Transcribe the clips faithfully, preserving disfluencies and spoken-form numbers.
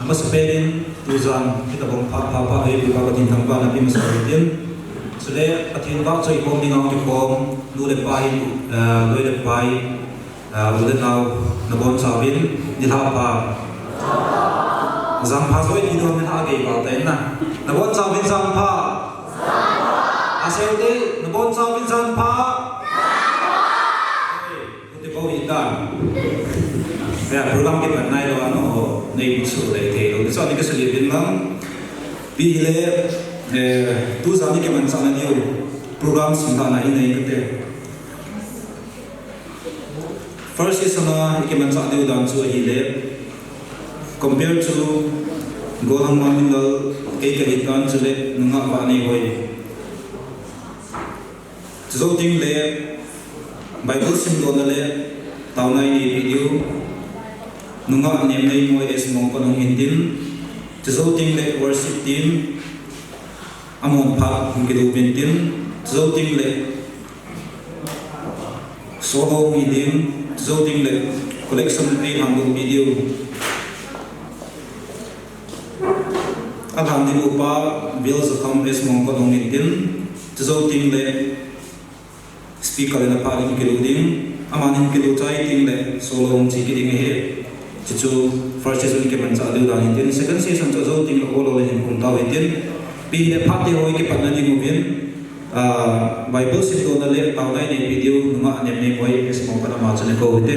Amasapen in tujan hitabang phat pha pha hi Pi Pa Pathen thangvahna pe masa utin. Chule Pathen vahchoi khom dinga hung kikhom nu le pa hi, eh, loi le pai, eh, u le nao, nabonchauvin nilhah pha. Jan pha joi ti ding nilhah gei val ta in na. Nabonchauvin jan pha. Asei u te, nabonchauvin jan pha. Hiti bou hita. Ya, program kipan nailou a nangho nei su lei thei lou. Chuti kasei uvin lang. Pi hile, eh, tujan i kimanchahna diu program simlhahna hi nei kate. First session a i kimanchah diu dan chu ahile, compare to Golhang Maminlal, kei kahitan chule nungah Vaneihoi. Chujou teng le Bible simdohna le taona i neipeh diu nungah Nemneimoi S Mongkon hung hin tin, chujou teng le worship team amahon phat hung kidoh uvin tin, chujou teng le solo hung hi ding, chujou teng le collection plate hung doh peh diu. Alhan ding upa Bill Zakham S Mongkon hung hin tin, chujou teng le speaker in aphat in kidoh ding, aman in kidoh chai teng le solo hung che kit ding ahi. Chuchu first session kimanchah diu dan hin tin, second session chu ajou teng le holo le hin kum tau hin tin, pi le phat te ho i kipatna ding uvin, ah, Bible simdohna le taona i neipeh diu nungah Nemneimoi S Mongkon ama chu nei kou hite.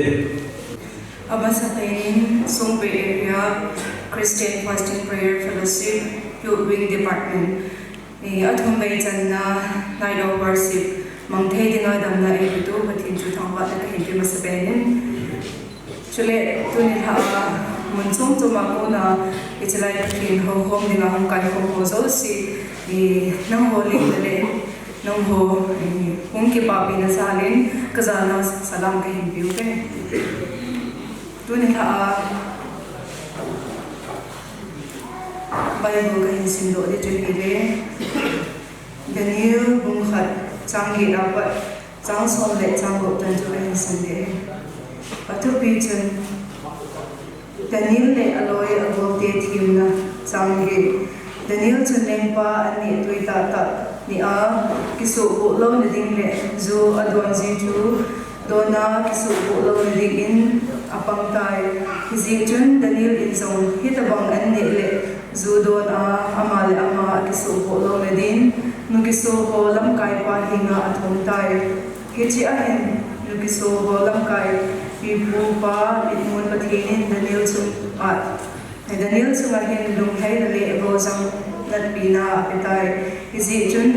Amasapen in Songpei Area Christian Fasting Prayer Fellowship Youth Wing Department. Eh, athum vei channa night of worship mang thei dinga damna eipetu Pathen chu thangvahna kahin pe masapen in. Chule tuni lha a mun chom chom a kona hiche lai Pathen houkhom dinga hung kaikhom ho jouse, eh, nangho leng le nangho, eh, hung kipapina jal in kajana salam kahin peuve. Tuni lha a Bible kahin simdoh ding chu ahile, Daniel bung khat chang get apat chang som le chang gup chan chu kahin sim ding. Athupi chun, Daniel le aloi agolte themna. Chang get. Daniel chun lengpa an neh tui tahtah nia kisoh boh louna ding le ju adon ji chu dona kisoh boh louna dingin apang tai. Hijeh chun Daniel in jong hitabang an neh le ju dona ama le ama akisoh boh louna din nukiso ho lamkaipa henga athum tai. Hiche ahin nukiso ho lamkai pipupa mitmun Pathen in Daniel chunga Daniel chunga hin lunglhaina le gojang natpina apetai. Hijeh chun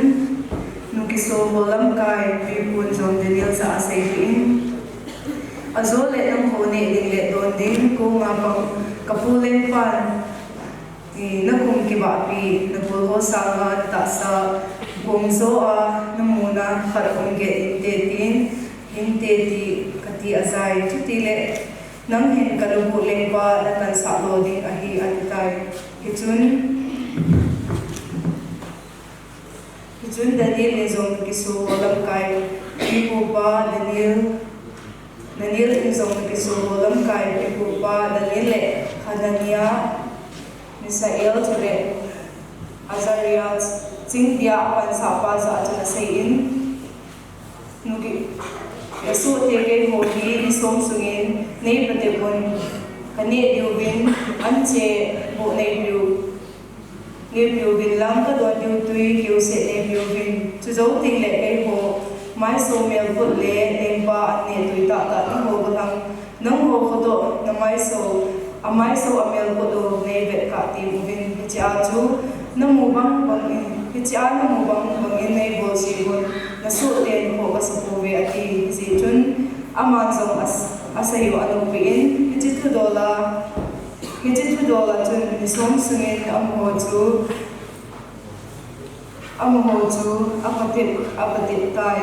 nukiso ho lamkai pipun jong Daniel jah a aseipeh in, ajole nangho neh ding le don ding konga pang kapu lengpan, eh, nakum kibahpi, nabul ho sanga natahsa gongjo a namuna khat um get inte tin, hinte ti kati ajai. Chutile nang hin kalubuh lengpa nakansah lo ding ahi, ati tai. Hichun, hichun Daniel in jong nukiso ho lamkai pipupa Daniel, Daniel in jong nukiso ho lamkai pipupa Daniel le Hanania, Misael chule Azaria, chingthei a pansahpa jah a chun asei in, nuki, nasohte keiho hi ni som sungin neipatep un, kaneh diuvin anche boh neipiu, neipiuvin lang kadon diu tui keuseh neipiuvin. Chujou tengle keiho maiso melput le lengpa an neh tui tahtah nangho gollhang, nangho khotoh namaiso, amaiso amelput u neivet kah tem uvin. Hichea chu namu bang bangin, hichea namu bang bangin neibol jeh un, nasohte nakhoh kasa pouve, ati. Hijeh chun aman jong as-, asei u anoppeh in, hiche thudola, hiche thudola chun ni som sungin amaho chu, amaho chu apatep, apatep tai.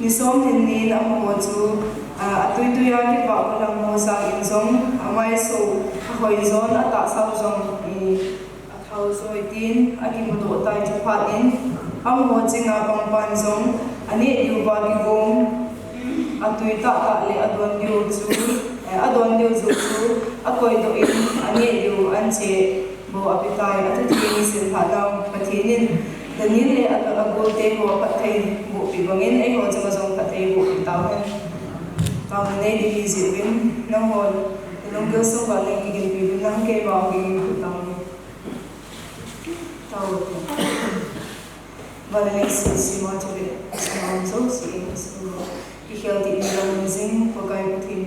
Ni som lhin nin amaho chu, ah, atui tui a kivah gollhang ho sangin jong amaiso ahoijon, atahsau jong, eh, athao joi tin akimudoh tai. Chuphat in amaho chinga pangpan jong aneh diuva kigong, atui tahtah le adon diu chu, Adon diu joh chu akoidoh in, aneh diu anche bou apetai. Athutheng isil lhah nau Pathen in Daniel le a, agolte ho aphatthei boh peh bangin eiho chunga jong phatthei boh peh tauhen. Taona nei ding ahi jeh uvin, nangho nalunggel sung uva neihin ginpeh uvin lang, keima hung ginpeh tauvin. Taona. Vanleng sima chule sima jouse in sima. Kikhel tah in jong jing Pakai Pathen.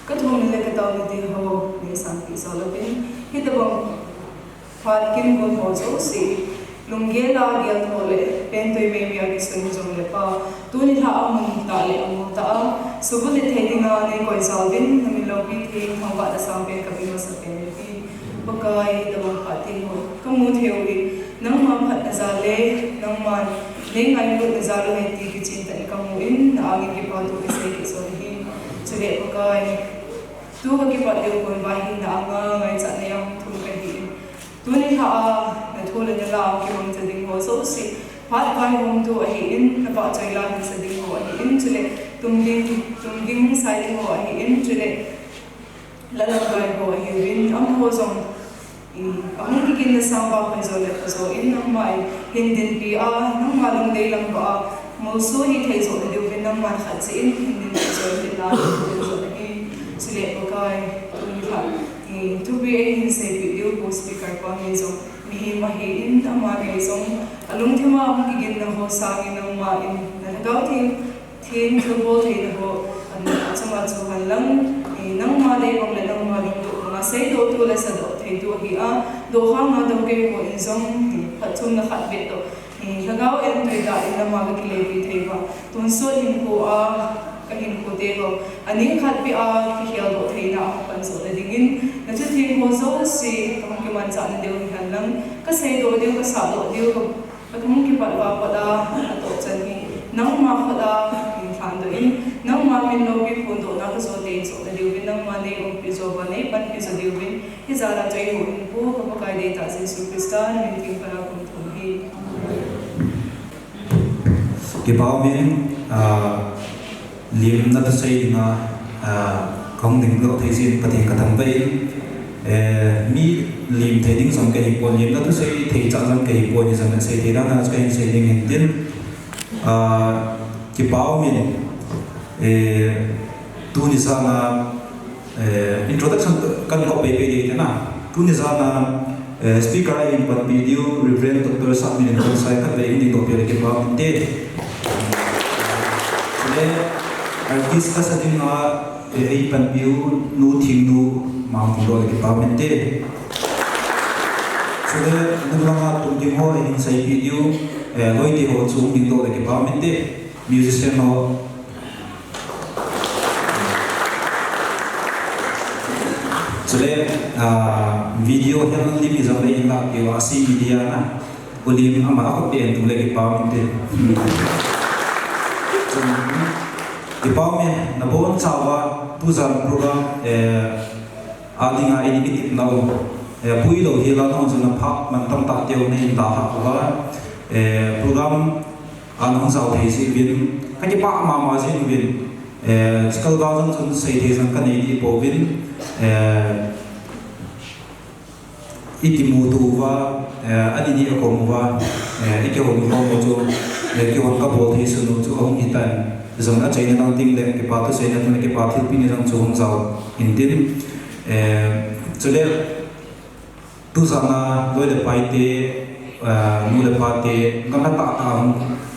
Kathumna le kataona te ho neisanpeh jou uvin. Hitobang phat kin gon ho jouse, lunggel a gel ho le pentoi meimei a kisun jong le Pa, tuni lha a mun tah le amol tah a, subulhit thei dinga neikoi jal uvin, namin loupi theng thangvahna sangpen kape masapen ahi. Pakai, hitobang phat kin ho kamu thei uvin, nangma phatna jal le nangma neingailutna jal u ahi ti kichen tah in kamu in, na angin kipathu kasei kit jin ahi. Chule Pakai, tu kakipat diu kon uva hin na anga ngaichatna jong thum kahin. Tuni lha a nathu le nala a kimangcha ding ho jouse, phat vaihomtu ahin, na vahchoi la hinsa ding ho ahin, chule tumging, tumging sai ding ho ahin, chule lalam gai ho ahiuvin, amaho jong, i, ahung kiginna sanga khoijo le khoijo in nangma in hin dinpi a, nangma lungdei lam uva molso hithei joh nadiuvin nangman khat cheh in hin dinpi jo in, dinna hin dinpi jo ahi. Chule Pakai, tuni lha, i, thupi eihin seipeh diu Pu Speaker pa hi jong mihem ahin, ama hi jong alungthim a hung kiginna ho sangin nangma in na Lhagao Theng, Theng thilbol theina ho, an, achunga chu henlang, i, nangma dei bang le nangma lungtup banga seidohtu le sadoh theitu ahi a, dokhanga dongkei ho in jong, i, phatchomna khat beh toh, i, Lhagao entui tah in nama kakilepi thei uva, tonsot hinkho a, kahinkho te ho, aning khat beh a, kikheldoh theina a hung pansoh na dingin, na thutheng ho jouse, kahung kimanchah nadiu hi henlang, kaseidoh diu, kasahdoh diu, ka Kahung kipat uva pat a, atoh chan hi, nangma khut a, hin lhandoh in, nangma min loupi phondohna kajo tei in soh nadiuvin, nangma nei umpi jo uva, nei panpi jo diuvin, hijat a choi hou in Pu, ka Pakai deitah Jesu Christa, na min theng phat a kathum ahi. Kipa umin, ah, Lemna thusei dinga, ah, kahung dingdoh thei jeh in Pathen kathangvah in, eh, mi lem thei ding jong kahipon, lemna thusei thei chah jong kahipon, hijong le sei thei dan a chu kahin sei ding ahin tin, ah, kipa umin, eh, tuni jan a, Eh, introduction kan kop pei pei ding ahi na. Tuni jan a, eh, speaker a eipanpi diu Reverend Doctor Satmilen Khongsai khatvei hung dingdoh peh le kipa umin te. Le artist kasa dinga, eh, eipanpi u Nu Thingnu ma hung dingdoh le kipa umin te. Chule nung langa tum ding ho eihin seipeh diu, eh, Loite ho chu hung dingdoh le kipa umin te. Musician ho. Chule, ah, video hel lim ijong le in lah peh uva, C media na. U Lim ama a khut pen tung le kipa umin te. Kipa umin, nabonchauva, tujan program, eh, a dinga eini kitepna u, eh, puilou hel a nahung jona phat mantam tah teu nahin dalhah uva, eh, program a nahung jao thei jeh uvin, kakipah mama jing uvin, eh, chukal gal jong chun sei thei jong kanei deh pouvin, eh, ikimuto uva, eh, ani ni akom uva, eh, ikihoukhom u chu, eh, kihoukhom kabol thei sun u chu ahung hitan, jong achaina dang teng le, kipa thuseina dang le, kipa thilpehna dang chu hung jao in tin, eh, chule, Tujan a loi le pai te, eh, nu le pa te, gamla tah tah a hung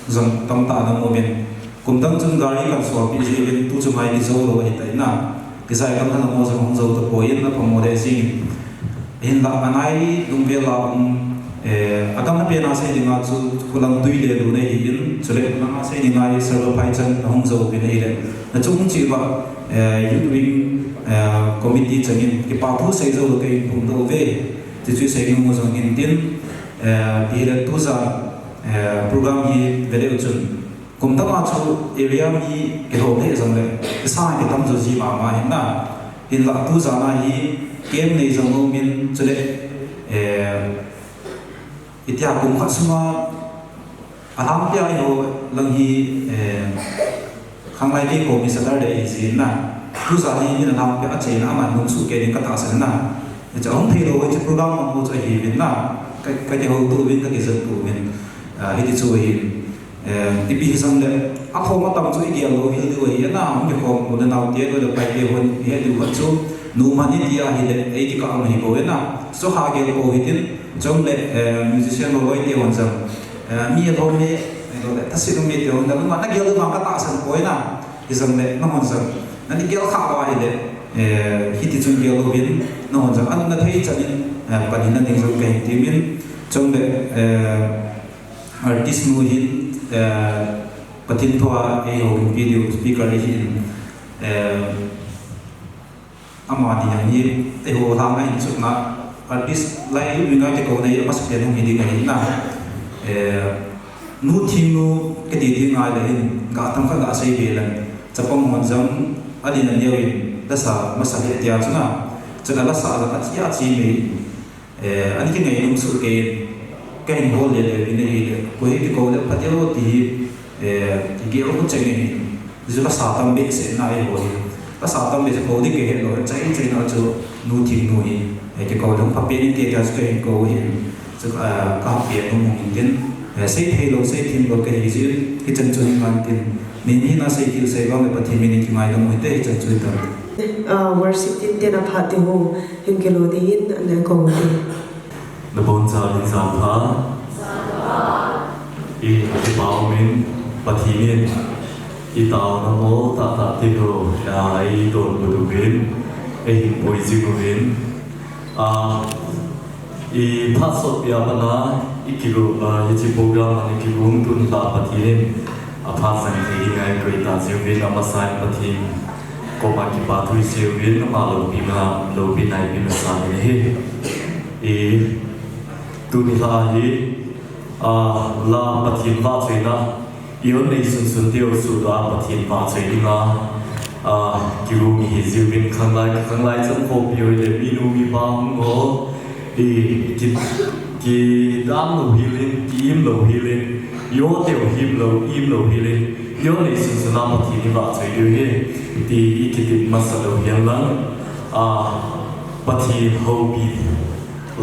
jong tamtah ana um uvin. Kum dang chun gari kan solpeh jeh uvin, tu chu ngai kijou lou ahitai na. Kei jong gamla lam ho jong hung jou tapoi in, apha mo le jing. Hinlah anai dungvel a um, eh, agamla pen a sei dinga chu khulang tui le lu nei ahin, chule khulang a sei dinga hi Sir Vaphaichan ahung jou uvin ahile. Nachung cheh uva, eh, Youth Wing, eh, Committee changin kipa thu sei jou kahin phongdoh uve. Chuchu sei nom u jong ahin tin, eh, hile tujan, eh, program hi ve leu chun, kum dang a chu area mi kilhom lheh jong le, kisa kitam jo ji mama ahin na. Hinlah tujan a hi camp nei jong um in chule, eh, Hitia kum khat sunga alhangpia eiho lang hi, eh, khanglai keiho mi Saturday ahi jin na. Jani ni na lam pe a che na man nung su ke ni ka ta sa na. Cha hung thei lo che program mo chu hi vin na. Ka ka ke ho tu vin ka ke zan tu vin. Ah, hiti chu hi. Eh, ipi hi sang le, a khom a tam chu i gel lo hil diu ahi na, hung kikhom u le nau te, le pai te hon, i he diu khat chu, nu man i ti ahi le, ei kikah um hi bou e na. So kha gel bou hi tin, chom le, eh, musician lo loi te hon sang, eh, mi a lo mi, eh, lo le, thasi lo mi te hon, na, na gel lo ma ka tahsan poi na, hi sang le, na hon sang, na ni gel kha ba hi le, eh, hiti chun gel lo bin, na hon sang, an na thei chan in, eh, pan hi na ding sang ka hin ti min, chom le, eh, Artist nu hin, eh, Pathen thu a eiho ginpi diu speaker hi in, eh, amani jong hi, eiho lhang a hin chutna artist lai lu ngai te ko nei, a masa pen hung hi ding ahi na. Eh, nu thing nu kati ding ngai le hin, ga tam kha ga sei ve lang. Chapang hon jong, a din a neo in, la sa masa le tia chu na. Chuna la sa jong a chi a chi me. Eh, ani kingainom soh kei, ka hin hol le le, ina hi le, koi hi kiko le, pha deu ti hi, eh, kigel ko cheng hi, ju ka sa tam behseh na hi ho hi, ka sa tam behseh ko di ke he lo, chai chai na chu, nu thing nu hi, eh, kiko le, pha pe ni te ta chu ka hin ko hi, chu, eh, ka pe nu mu hin tin, eh, sei thei lo, sei thim lo ka hi jin, hichan chu hi ngan tin, ni ni na sei thil sei bang le Pathen min in kingaidam u hite, hichan chu hi tam. Ah, worship team te na pha te ho, Hing kilo dingin, ana kong te. Na bon cha min jam pha. I, i pau min, Pathen in, i tao na mo, ta ta ti ho, ya, i don bu du bin, i hin poi ji bu bin. A, i pha sot pia mana, i kilo, a, i chi program ani kilo, tun ta Pathen in, a pha sang te i ngai koi ta ji bin, a ma sai Pathen. Koma kipa thu isei uvin, ama loupina, loupina ipi masa uvin ahi. I, tuni lha hi, a, la Pathen vahchoina, i on nei sunsun teu suhdoh a Pathen vahchoi dinga, a, kilung ihi jiuvin khanglai, khanglai chan khopi ho le minu mipa hung ho, I, ki, kidam lou hel in, ki-im lou hel in, i-o teu him lou, im lou hel in, i-o nei sunsun a Pathen i vahchoi diu ahi, ti i kitep masa lou hen lang, a, Pathen houpi,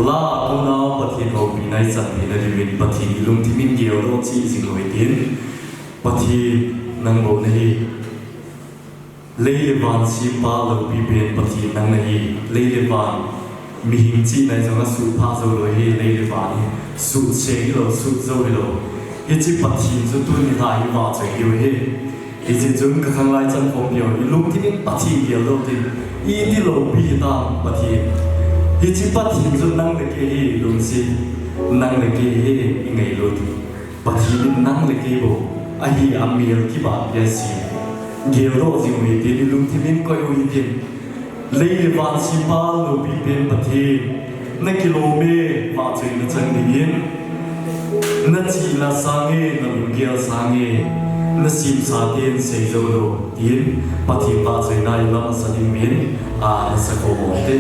la a kona Pathen houpi na i chan theina diuvin, Pathen i lungthim in geldoh cheh jing lou hitin, Pathen nang bou nahi. Lei le van sempa loupi pen Pathen nang nahi, lei le van mihing chihna jong asuhphah jou lou ahi, lei le van hi suhseng hilou, suhjou hilou. Hiche Pathen chu tuni lha hi vahchoi diu ahi. Hijeh chun ka khanglai chan khompi ho, i lungthim in Pathen geldoh tin, iti loupi hitam Pathen. Hiche Pathen chu nang le kei hi, lungset nang le kei hi, i ngailut. Pathen in nang le kei bou ahi a mel kibahpi asei. Geldoh jing u hitin, i lungthim in koi u hitin. Lei le van sempa loupi pen Pathen, na kilom e, vahchoina chang dingin. Na chihna sange, na lunggel sange, na semsa ten sei jou lou. Tin, Pathen vahchoina i lam asa ding min, a, na sa ko mo te.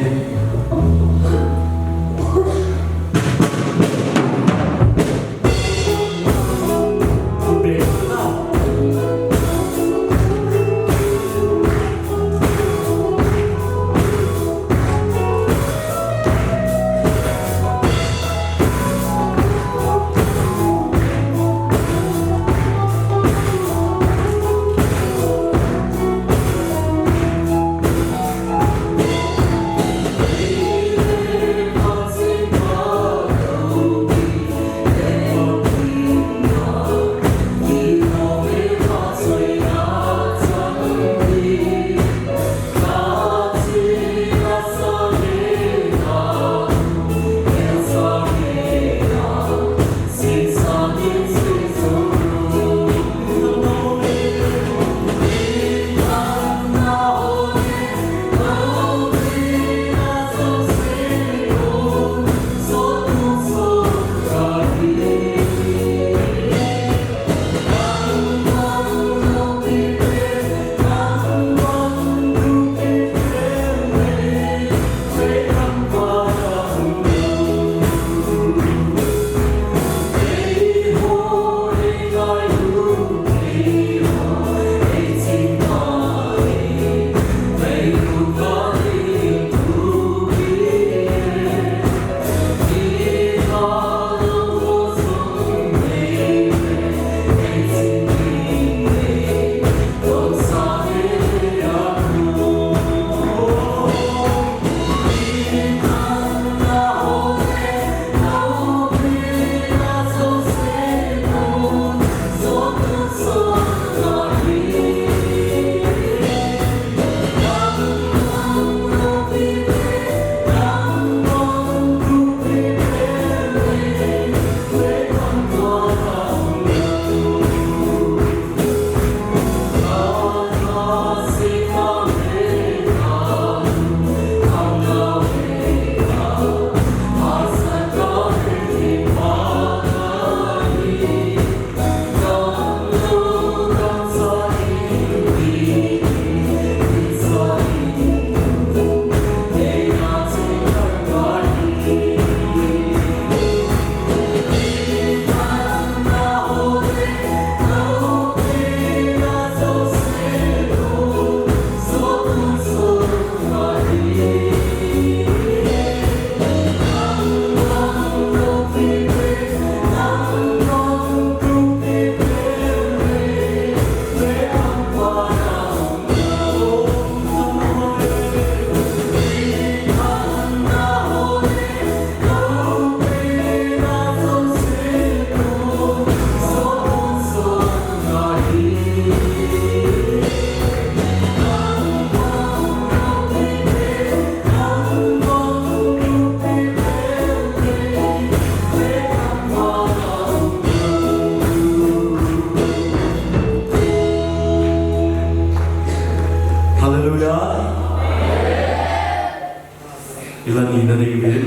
Ila ni na ding uvin.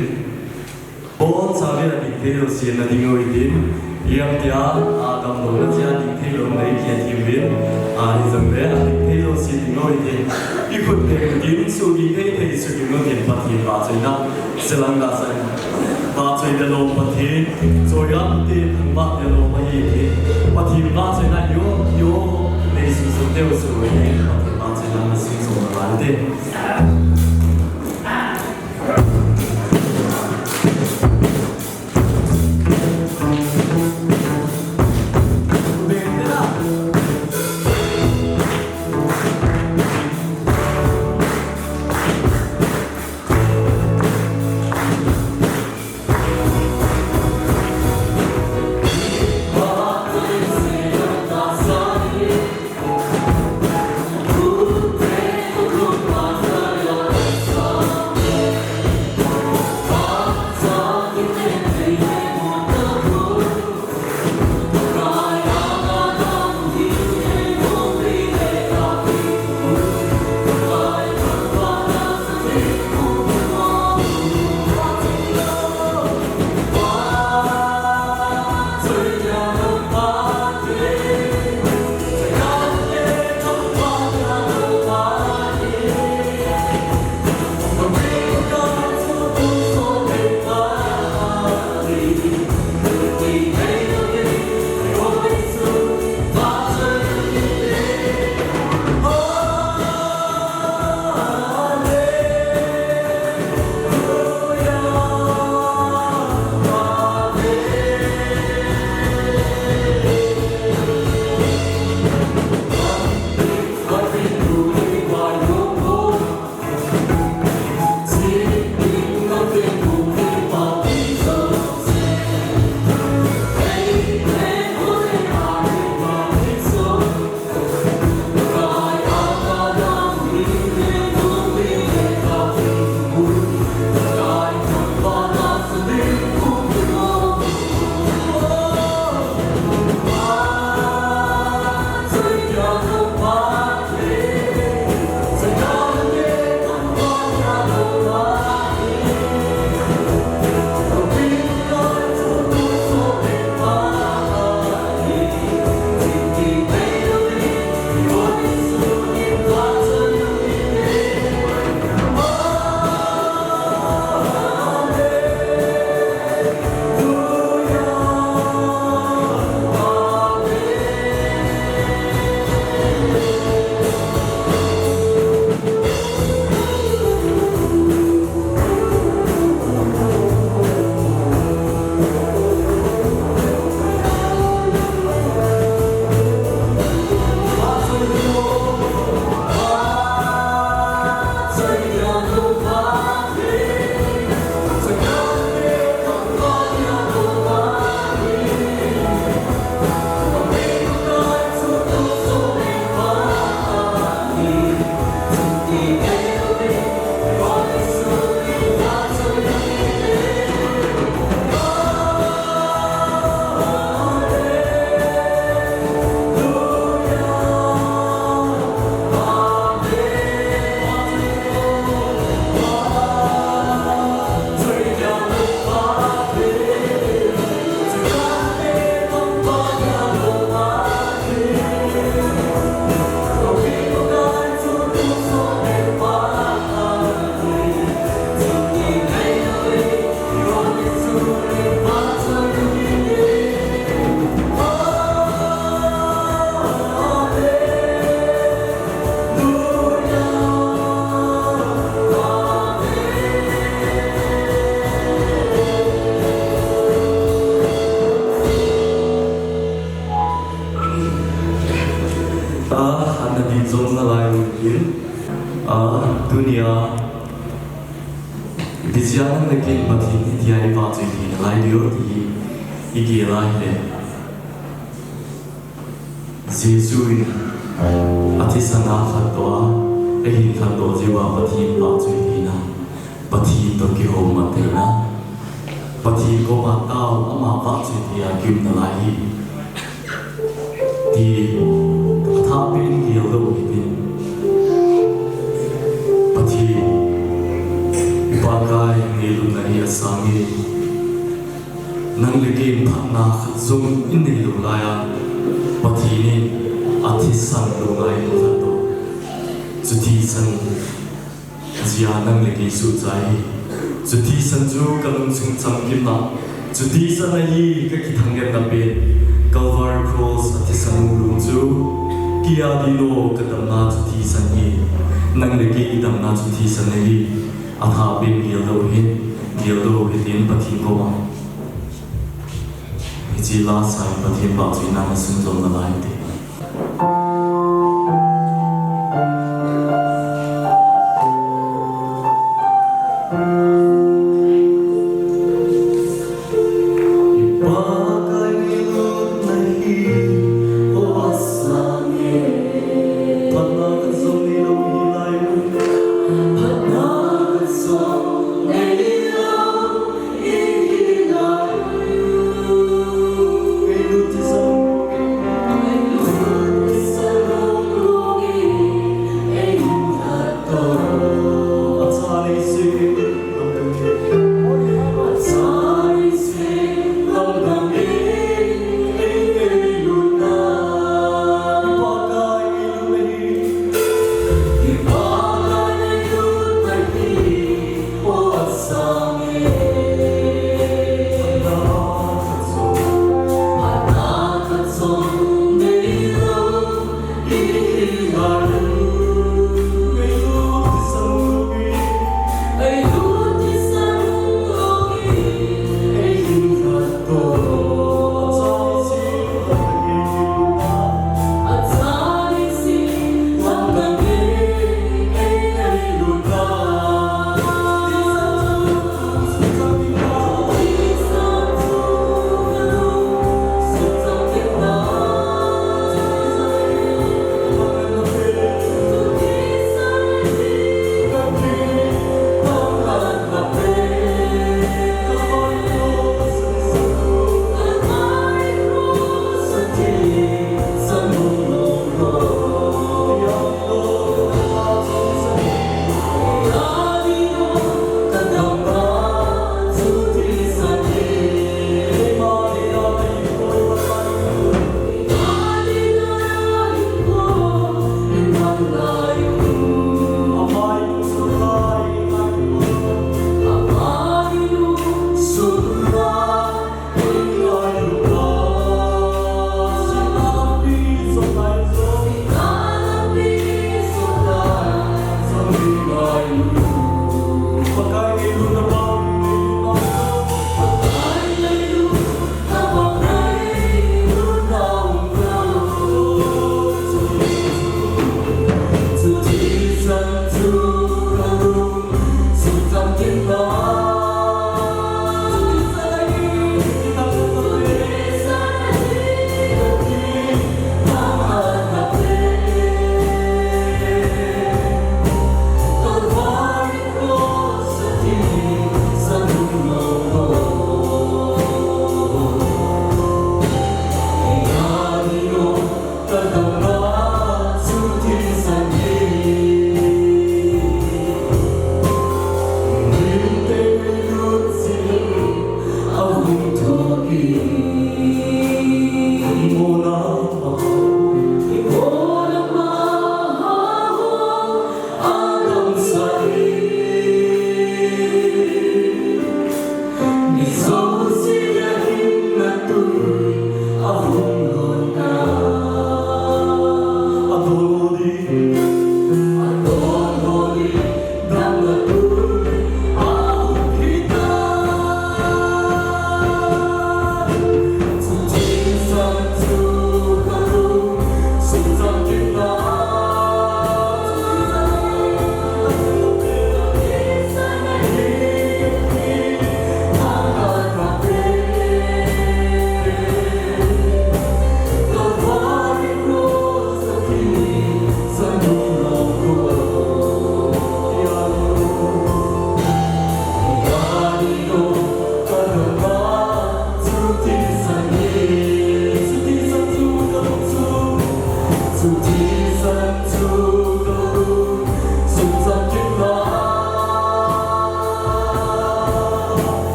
Boncha uvin, ading thei jouse na ding uvin. Ipi ham itia, adamlou na jeh a ding thei lou nei kiti uvin. Ahi jongle, ading thei jouse ding uvin. I khut beng utin, suging thei thei suging utin, Pathen vahchoina. Selang da sai. Vahchoi le lom Pathen. Choi a te thangvah le lom ahi ti. Pathen vahchoina yo, yo. Nei su su teu su uvin. Pathen vahchoina na sing su na lai te. A, ana din jong nalai uvin. A, tunia, ipi jeh a nang le kei in Pathen hitia i vahchoi thei nalai diu ti i gel a hile. Jesu in athisan a khatdoh a, ahin khatdoh jeh uva Pathen vahchoi theina, Pathen toh kihoumat theina, Pathen koma tao, ama vahchoi thei a kium nalai hi. Ti, athah pen gel lou hitin. Sang hi, nang le kei in phatna khat jong i nei lou lai a, Pathen in a thisan lou ngai lou jat to. Chu thisan jeh a nang le kei suhchai hi. Chu thisan chu ka lungsung chamkim na. Chu thisan ahi ka kithanggenna pen. Calvary Cross a thisan lunglut chu. Kei a dinga ka damna chu thisan hi. Nang le kei i damna chu thisan ahi. A tha pen geldoh u hin, geldoh u hitin Pathen koma. Hiche lasa in Pathen pao chu i na sunjom nalai te.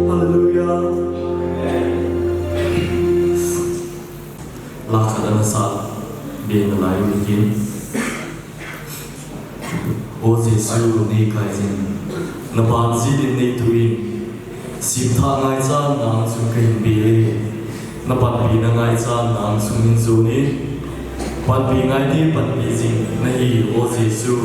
Hallelujah. Lakha dana sa, bena lai ukin. O Jesu, nei kai jin, na ban jin nei tuin, simtha ngaichan nang chun ka hin be le, na panpina ngaichan nang chun hin jon in, panpi ngaite panpi jing na hi, O Jesu.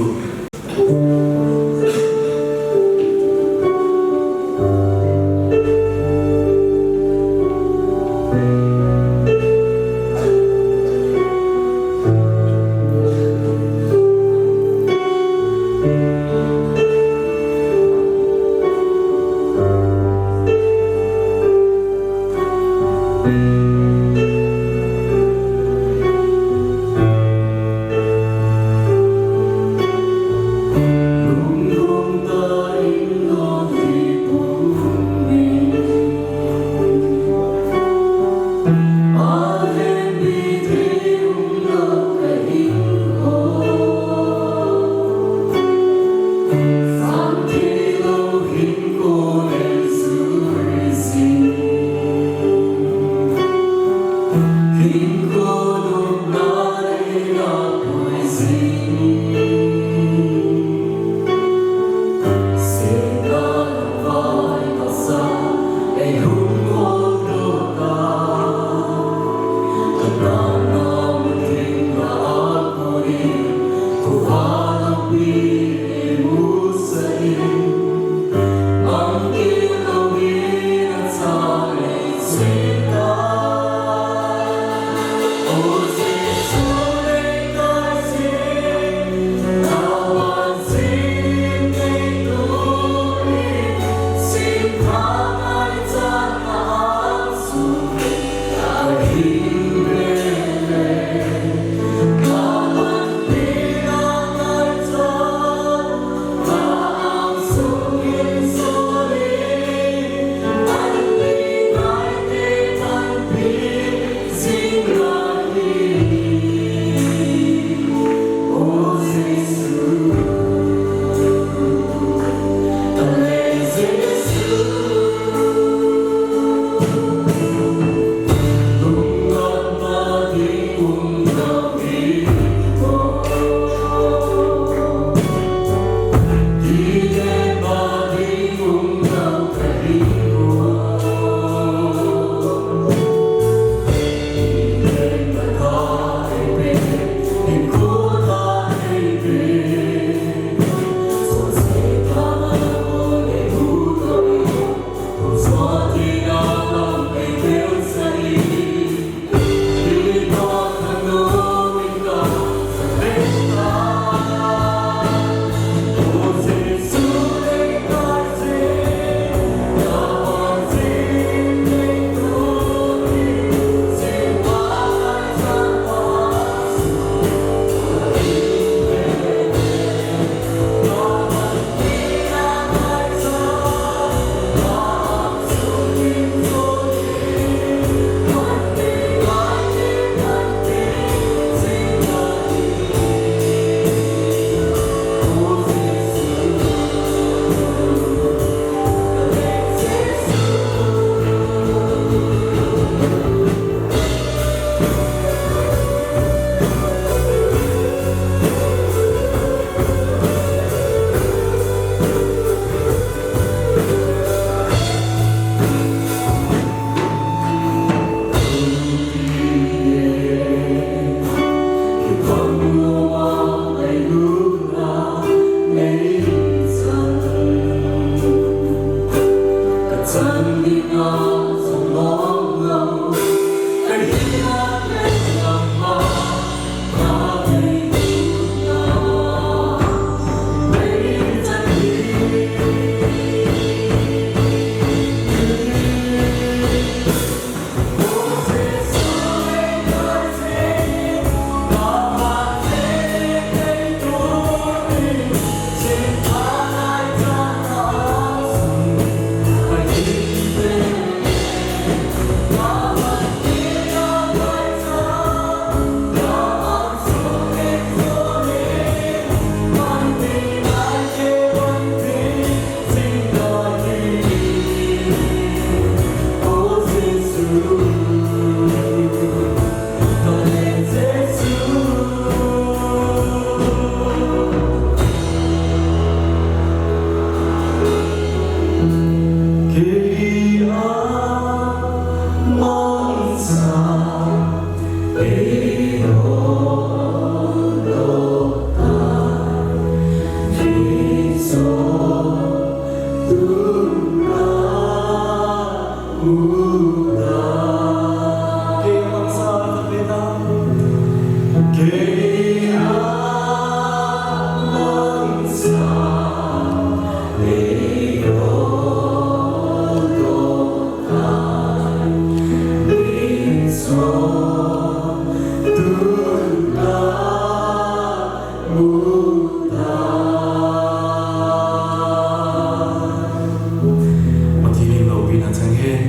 Pathen in loupina chang hen.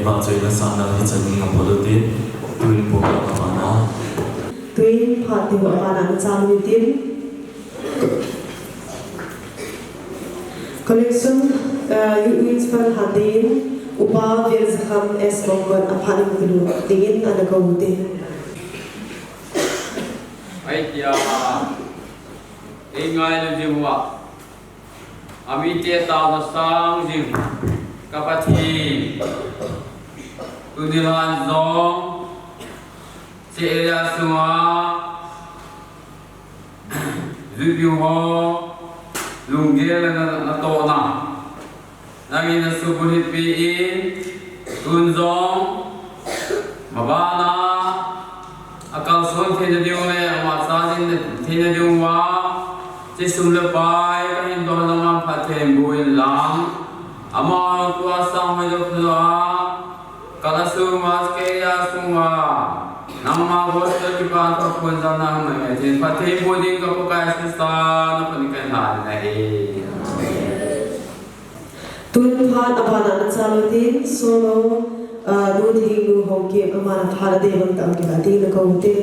Vahchoina sahna hichan in aphal u hitin, tuin phat abana. Tuin phat ding abana nachan u hitin. Collection, uh, Youth Fund Hadin, Upa Veljakham S Mongkot aphat in kilu dingin ana kou u hite. Ai tia, ei ngaina jing uva, amite taona sang jing ka Pathen, tuni lhan jong hiche area sunga Juipiu ho lunggel le na, natohna nangin nasubulhit peh in, tun jong mabana akalson theina diu le ama chajin theina diuva hiche sum le pai kahin doh jong aphatthei boh in lang, ama tua sang hoi jong phajo a Kala sunga, keia sunga, nangma gospel kipana kaphondohna hung mai thei, phatthei boh ding ka Pakai Jesu min in kahin lhan ahi. Tun phat abana nachan u hitin, solo, ah, Nu Thingnu Haokip, amana phat adei bang tah a kilah dingin ana kou u hite.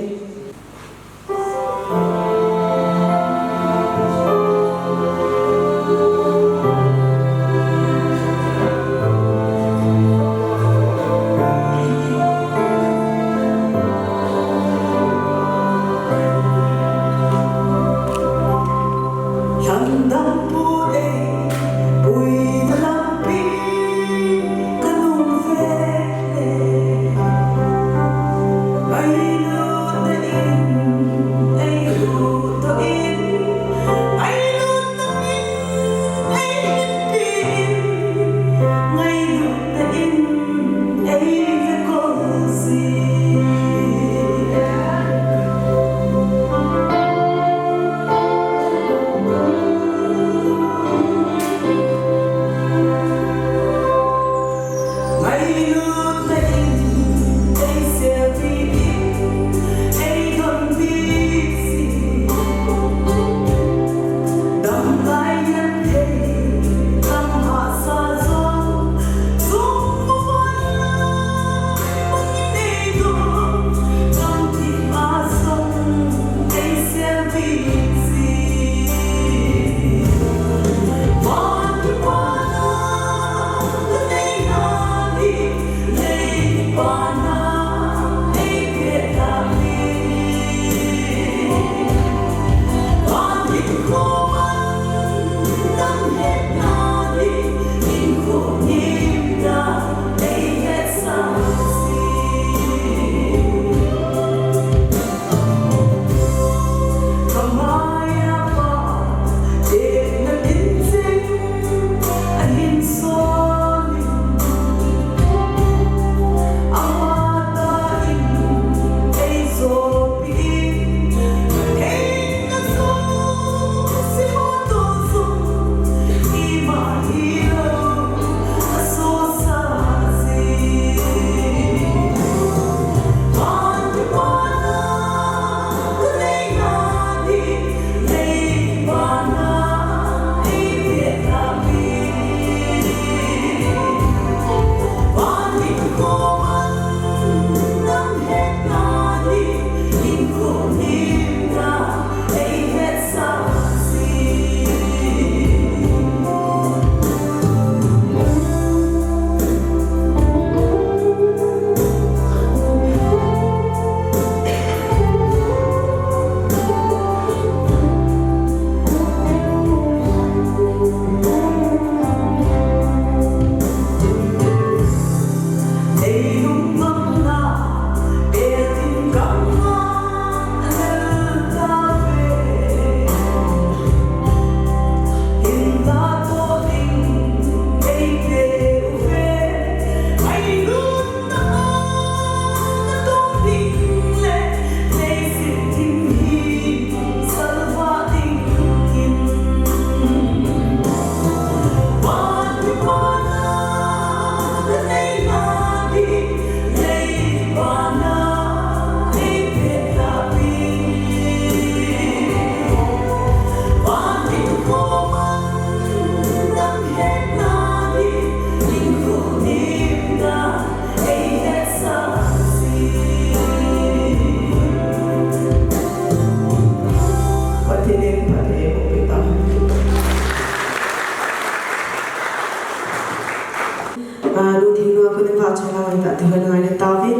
Chela ngai ta ti hoi ngai le tauvin.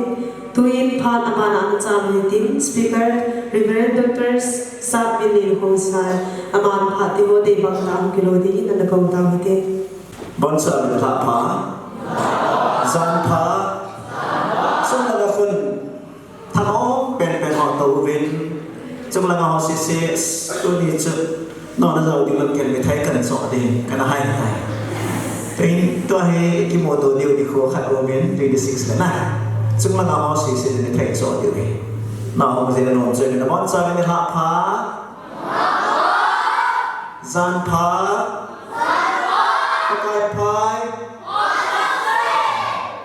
Tuin phat abana ana cham ni tin Speaker Reverend Doctor Sat Min Lin Hong Sai aman phat ti ho dei bang ta hung kilo dingin ana kong tau hite. Boncha min lha pha. Jan pha. Sum la la khun. Thanom penpen ho tou vin. Chung langa ho sese, tuni chu, nona jao ding lam ken mithai kana choh ding, kana hai tai. Tuin, tua hi kimuto diu nikho khat umin, twenty six le na. Chung langa ho sese mithai choh diu hi. Na hung jin nom chu, na boncha min lha pha. Jan pha. Pakai phai.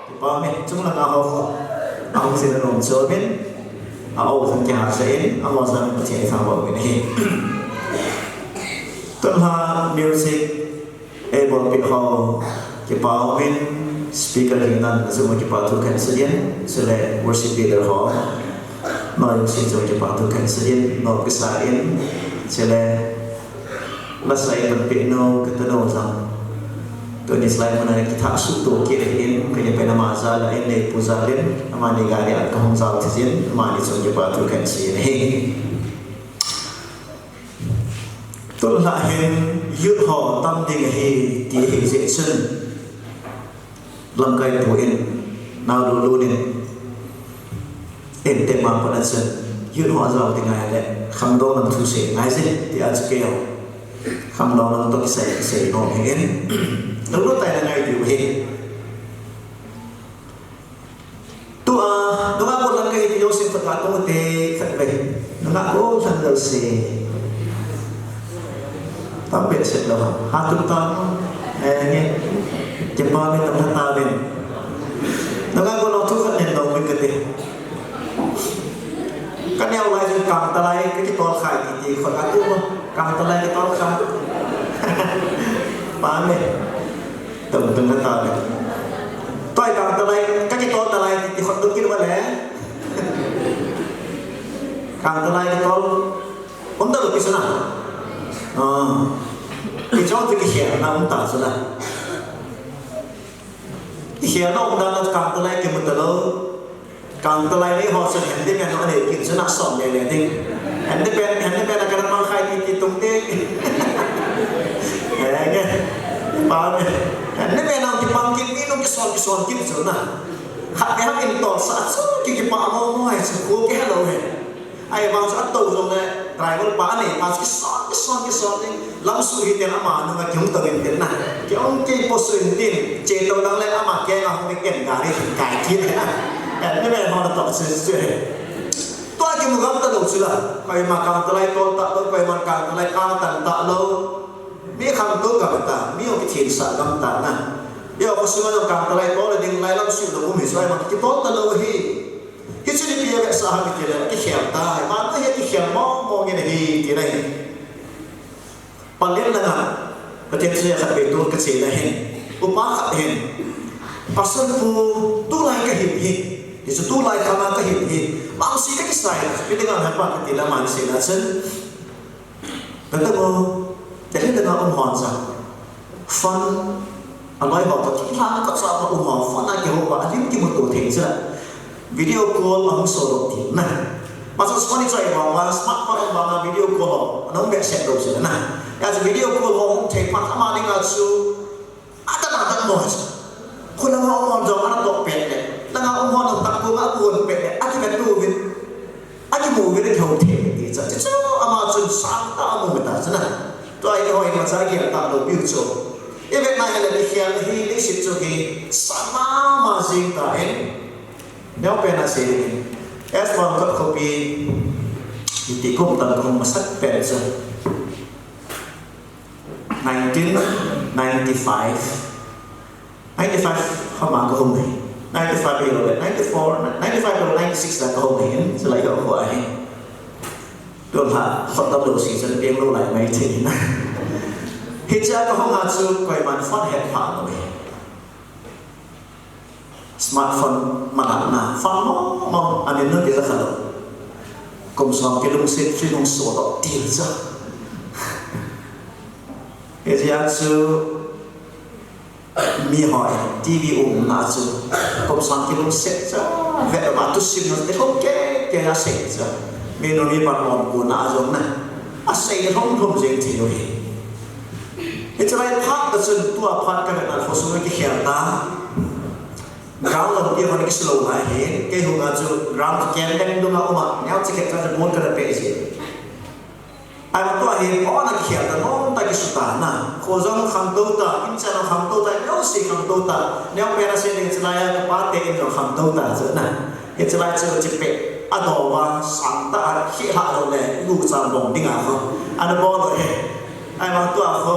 Kipa mi, chung langa ho. Ahung jin nom chu min. A o jang kihahsa in, a mo jang Pathen i thangvah uvin ahi. Tunlha music, eibolpeh ho, kipa umin, speaker hi nan, jong kipa thu kahin seiyin, chule worship leader ho, noi jong si jong kipa thu kahin seiyin, nopsa in, chule, lasa eibolpeh nau, ka tanu jong. Tuni chulai muna kithah suhtoh kit ahin, ka yapen ama jal a, in neipu jal in, amani gari a kahung jal thei jin, amani jong kipa thu kahin seiyin ahi. Tunlha hin youth ho tam ding ahi ti ahi jeh chun lamkai pu in nao lulu nin in te ma pana chun youth ho ajao ding ahile khangdong lam thu sei ngai jin ti a chu kei jong khangdong lam toh kisei, kisei nom ahin lulu tai na ngai diu ahi. Tua, nunga gollhang kahi ti Joseph khat ka tong te khat ve. Nunga gollhang lou se. Tam behseh lou. Ha tum tam. Eh, nge. Kipa min tam ha ta min. Nunga gollhang thu khat nen lou min kati. Ka neo lai jin kang talai, ka kitol khai ti ti khat ka tu mo. Kang talai kitol khai. Pa min. Tum tum ka ta le. Toi kang talai, ka kitol talai ti, ti khot tum kin va le. Kang talai kitol. Um ta lo pi sana. Ah. Ki chong ti ki khel na um ta sana. Ki khel na um ta na kang talai ki mu ta lo. Kang talai nei ho chun handyman ho anei kit chun asom lele ding. Handyman, handyman a kana pang khai ti ti tung te. Eh, nge. Pa me. Handyman a kipang kit ni nung kison, kison kit chun na. Khat ne hak in tol sa chu ki kipa mo mo hai chu ko ke hello he. Ahivang chu ato jong le driver pa anei pa chu kison, kison, kison ding. Lam su hi ten ama nunga kihung tong in tin na. Kihung kei po su in tin. Che to dang le ama keng a hung ding ken gari kai kit na. Handyman ho na tong se se. Tua kimu gam ta lou chu la. Koima kang talai tol ta lou, koima kang talai kang tan ta lou. Mi khangtou gam ta, mi jong kithinsah gam ta na. Yo, ko sunga jong kang talai tol ding lai lam su lou um hi, so ai ma kitol ta lou hi. Hichu ipi a vetsah ham itile, kikhel tai. Vannoi hi kikhel mong mong in ahi, tina hi. Palen langa, Pathen thu khat be tol kache na hin. Upa khat hin. Pastor pu, tulai kahin hi. Hichu tulai khama kahin hi. Vangse kakisai, ipi dinga ham pa kati le aman asei na chun. Kata ko, Delhi langa um hon cha. Phone, aloi ho toh, thilha khat cha um hon, phone a kihou va, alim kimuto thei cha. Video call ahung sodoh ti na. Macha phone choi va, va smartphone va na video call ho, ana um behseh lou cha na. Ya chu video call ho hung thei phat ama dinga chu. Atam atam mo. Khulanga um jong ana toh pet le. Langa um hon tak ko nga ko pet le. Akivet tu vin. Akimu vin akihou thei ti cha. Chu ama chun sang ta amu ta chun na. Tua hi hoi ma cha kial ta lou piu chu. Ivet na hi le kikhel hi leiset chu hi. Sa mama jing ta in. Neo pen asei. Es wan kot khopi. Iti kum tam kum masak pen chu. Nineteen ninety-five, ninety-five hama kahung hi. Ninety-five hilou le, ninety-four, ninety-five hilou, ninety-six la kahung hi, chulai ho ho ahi. Tun ha, khot tam lou si, chun peng lou lai mai thei na. Hicha kahung a chu koiman phone het pha lou hi. Smartphone manatna, phone mo, mo, amin nu kija kha lou. Kum som kilungset, film hung sodoh til cha. Hijeh a chu, Mi ho in T V umna chu kum sang kilungset cha, vet a thusim na te khom kei kei a sei cha. Mi nu mi pa lom ko na jong na, a sei lhom lhom jeng thei u hi. Hiche lai phat a chun tua phat ka vet na khosung kikhel ta. Ground lam pi hon kisilou lai hi, kei hung a chu ground kem deng dung a um a, neo chi khet cha ball ka na pe ji. Ai, tua hi, o na kikhel ta, nom ta kisuta na. Kho jong khangtou ta, in chan jong khangtou ta, neo si khangtou ta. Neo pe na se ding chilai a, ka pa te in jong khangtou ta, chu na. Hi chilai chu chi pe, a do va, sang ta, a khi ha lo le, lu chang bong ding a kho. Ana bol lo he. Ai, ma tua kho,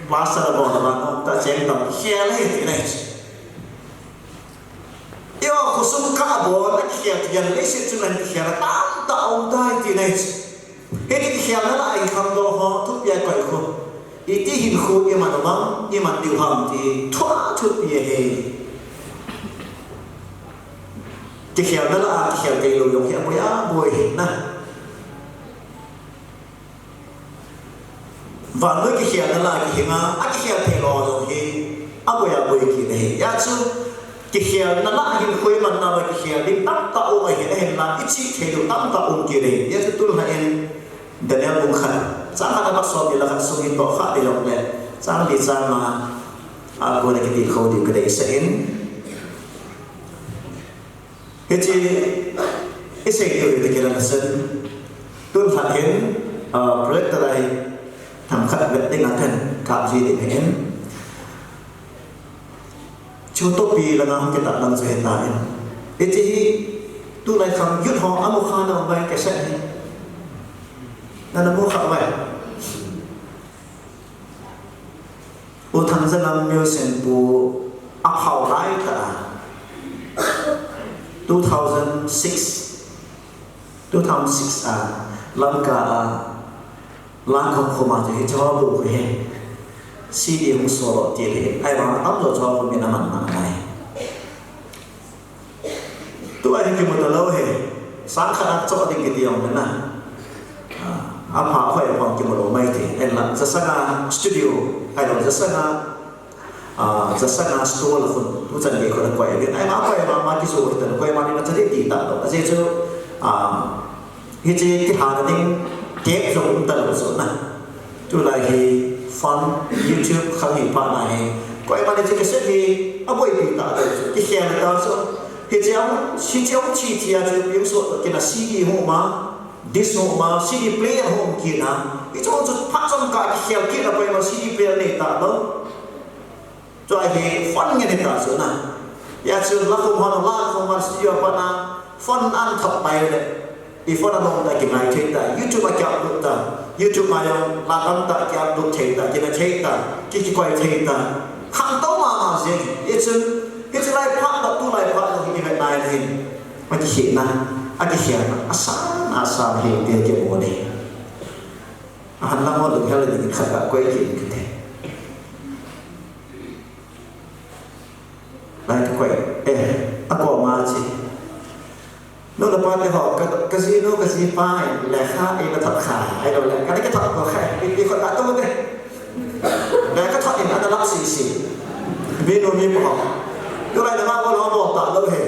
plaster bol lo va, nom ta cheng ta, khel he ti nei. Io, khosung ka bol, a kikhel, kikhel, leiset chunga kikhel, tam ta um tai ti nei. Hiti kikhelna lah a i khangdong ho, thupi a koi khu. Iti hinkho i man vang, i man diu ham ti, thua thupi ahi. Kikhelna lah a kikhel thei lou jong hi aboi aboi hi na. Vannoi kikhelna lah a kihinga, a kikhel thei lou jong hi aboi aboi kit ahi. Hijeh chun, kikhelna lah a hin koiman na va kikhel ding tamtah um ahi, ahinla i chih thei diu tamtah um kit ahi. Hijeh chun tulha in Daniel bung khat, chang khat apat som ni le khat sung hin toh kha ti jong le, chang li chang nga, a kona kitilkhou diu kadeisah in. Hiche, i sei diu hi ti kilang asan. Tulha hin, ah, projector a hi themkhat vet ding a kan kap ji ding ahin. Chu topi langa hung kitah lang chu hitan. Hiche hi, tulai khang youth ho amu kha nau vai cassette hi. Nana mu kha vai. U Thangjangam Museum pu aphau lai tah a, two thousand six, two thousand six a, Lamka a, Langkhong khoma chu hiche ho bu khu hi, C D hung solo ti le, ahivang atamjo chu ho khu min aman na nai. Tua hi kimu talou hi, sang khat a choh ding kiti jong le na. Ah, apha khoi apha kimu lou mai thei. Ahinla, Jasanga studio, ahilou, Jasanga, ah, Jasanga store la khun, tuchan gei khun akoi ding. Ahima koi mama kijo hitan, koima ni machali ti talou. Ajeh chu, ah, Hiche kihana ding cake jong um talou chu na. Tulai hi phone, YouTube khang hi phat na hi. Koima le hiche cassette hi aboipi talou chu. Kikhel ta chu. Hiche a, hiche a chi chi a chu, pi so kina C D ho ma, disc ho ma, C D player ho kina. Hiche chu phat chomkhat kikhel kit a koima C D player nei talou. Chua hi phone ngen hita chu na. Hijeh chun la khum hon, la khum hon studio a pat na phone an thot pai le. I phone a nom ta kingai thei ta. YouTube a ki upload ta. YouTube a jong la tam ta ki upload thei ta. Kina thei ta. Ki kikoi thei ta. Khangtou mama jeng. Hichun, hiche lai phat ta, tulai phat ta hi kivet nai le hin. Akikhehna, akikhelna, asan, asan hi ti kibol e. Ahan lang ho lunghel ding khat kakoi kit kate. Lai kakoi, eh, akoma chi. Nu le pa te ho, ka, kajinu, kajipa, lekha, eina thot kha, ahilou le, kana kithot ko kha, i, i khut a tu te. Lekha thot in, ana lap sisi. Minu mipa ho. Tulai na ma bol ho bol talou he.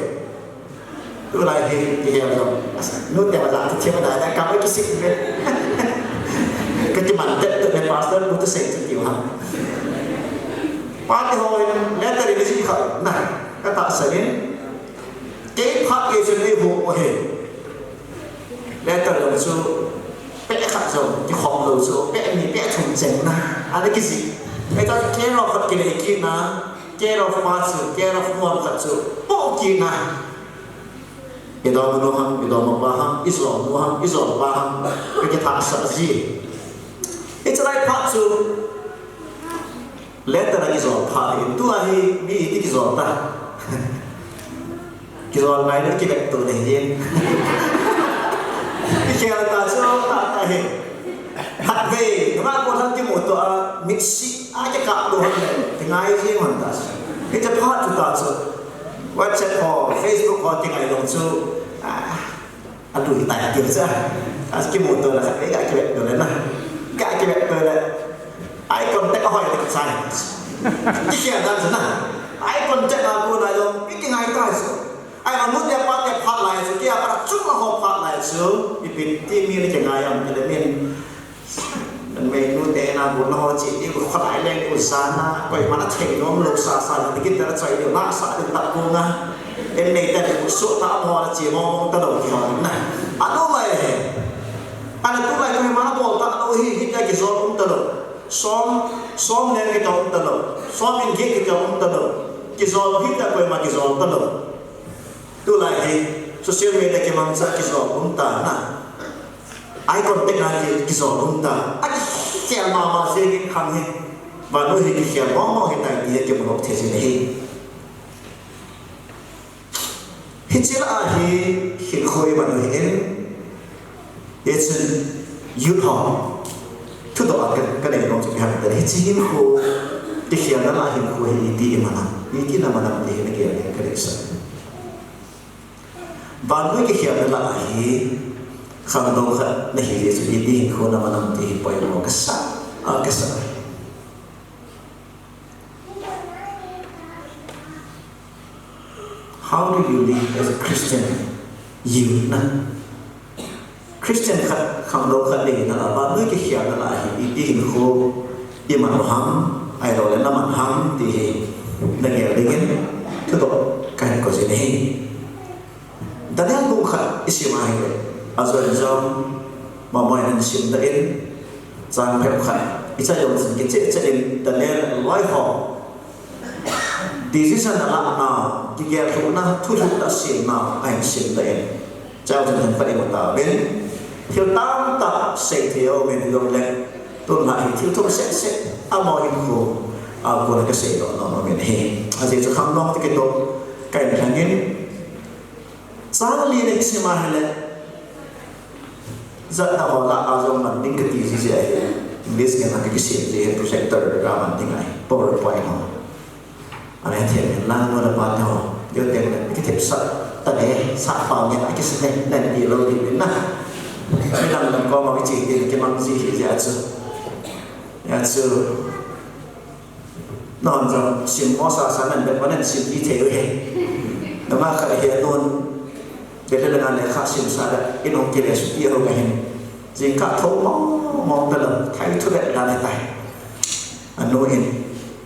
Tulai hi, kihel jong. Nu te ma la, ti thim da, da, kam kisik ve. Kati man te, te, pastor, bu te sei, ti ha. Pa te ho, letter in ji kha, na, katahsan in. Kei phat kei chun eiho u ahi. Letter jong chu, peh khat jong, kikhom lou chu, peh ni, peh thum cheng na. Ana kijih. Hitia care of khat kinei kit na, care of pa chu, care of mom khat chu, po kit na. I dongmanu ham, i dongmapa ham, i jolnu ham, i jolpa ham, ka kithahsah ji. Hiche lai phat chu, letter a kijol phat hi, tua hi mi iti kijol ta. Kijol ngai le kivet to le hi. Kikhel ta chu, ta ta hi. Khatvei, nungah ko thang kimuto a, mitsi a kikap lou hon le, kingai ji hon ta. Hiche phat chu ta chu. WhatsApp ho, Facebook ho, kingai lou chu. Ah, alui tai ti chu. A kimuto le khatvei ka kivet to le na. Ka kivet to le. Ai, contact hoi le kichai. Kikhel dan chu na. Eye contact a kona jong, i kingai tai chu. Ai, anute apate phat lai chu, kei a pat a chunga ho phat lai chu. Ipi ti mi na kingai am tile min. Meinute na bu na ho chi ti bu kholai le bu sa na, koiman athei nom lou sasa na, ti kit na choi lou na sa lou ta ko na. En nei ta bu so ta mo na chi mo mo ta lou ki ho na. Anu mai he. Ana tulai koiman abol ta lou hi, hi ta kijol um ta lou. Som, som ne ki ta um ta lou. Som in ki ki ta um ta lou. Kijol hi ta koiman kijol ta lou. Tulai hi social media kimangcha kijol um ta na. Eye contact na ki, kijol um ta. Akikhel mama jeng in khang hi. Vannoi hi kikhel mong mong hi tai ti hi kimu lou thei jin ahi. Hiche lah a hi hinkho i man u ahin, hichun youth ho thudoh a ka, ka nei nom chu ipi ham itile, hiche hinkho kikhelna lah a hinkho hi iti i man am, iti na man am ti hi na gel ding ka deisah. Vannoi kikhelna lah a hi khangdong khat na hi jeh chun iti hinkho na man am ti hi poimo kasa, a kasa. How do you live as a Christian youth na? Christian khat, khangdong khat nei na, vannoi kikhelna lah a hi iti hinkho i man u ham, ahilou le na man ham ti hi na gel dingin thudoh kahin ko jin ahi. Daniel bung khat i sim a hile, ajon jong mama in ahin sim tan, chang phabep khat i chai jong chun kicheh cheh in Daniel loi ho decision alah nau, kigel lhuhna, thulhuhna asem nau ahin sim tan. Chai jong chun khat i mu tauvin, thil tamtah sei thei aumin, hijongle tun lah hi thil thum seh seh amaho hinkho a kona ka seidoh nom nom in ahi. Ajeh chu khangdong toh kitoh kahin lhangin, chang li na i sim a hile, jat na ho lah a jong man ding kati ji jeh ahi. English ngen a ka kisem ji hi projector a man ding ahi. PowerPoint ho. Ana thep in lang mo na pa te ho. Deu teng le kithep sah ta le, sah pau ngen a kisem ne, nen ti lou ding na. Midang dang koma kiche ding kimang ji hi jeh a chu. Hijeh a chu. Nangho jong sim mo sasa nan bep ma nan sim ji thei u hi. Nangho khat hi anun Delhi langa lekha simsa le in hung kile suti ho ka hin. Jingkah tho mong mong ta lou, thai thu le dan ahitai. Anu in,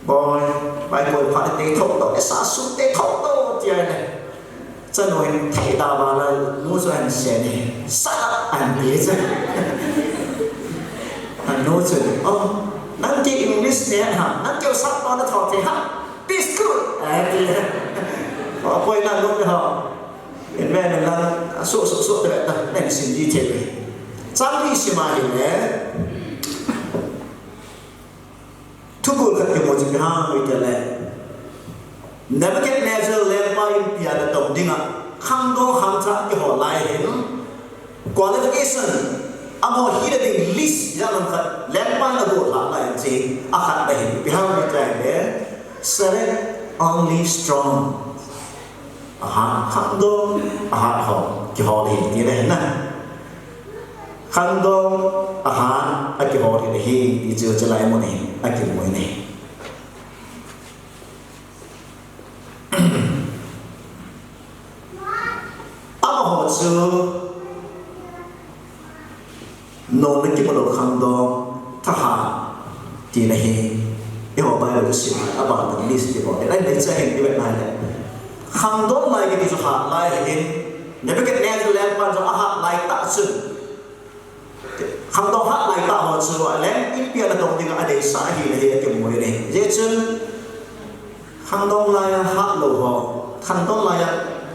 "Boi, Bible pha te tho to, e sa sum te tho to," ti ahi le. Chanu hin thei da ba la, nu chu ahin sen e. Shut up, ahin ti chu. Anu chu, "Oh, nang kei English ne ha, nang kei u sap to na tho thei ha. Be school," ahin ti. Apoi na nu le ho. In ve na la, asu, su, su, te ta, nang sim ji thei ve. Chang li sim a hile. Thubul khat kimu chu ipi ham itile, Nebuchadnezzar lengpa inpi a natong dinga khangdong khangthah kihol lai hin, qualification, amaho hina ding list jat lam khat lengpa in agollhah lai in, hiche akhatna hin ipi ham itile, select only strong. Ahat, khangdong ahat ho kihol hi, ti ahi na. Khangdong ahat a kihol hi ahi, ti chu chulai mun hin akimu in ahi. Amaho chu Nona kimu lou khangdong, thahat, tina hi. Eiho Bible a sim a, abang bang list ti bou. Ahile hiche hin i vet na hile, khangdong lai kiti chu hat lai ahin. Nebuchadnezzar lengpan jong ahat lai tah chun, khangdong hat lai tah ho chu leng inpi a natong dinga adeisah ahi, ahi akimu in ahi. Hijeh chun, khangdong laiya hat lou ho, khangdong laiya,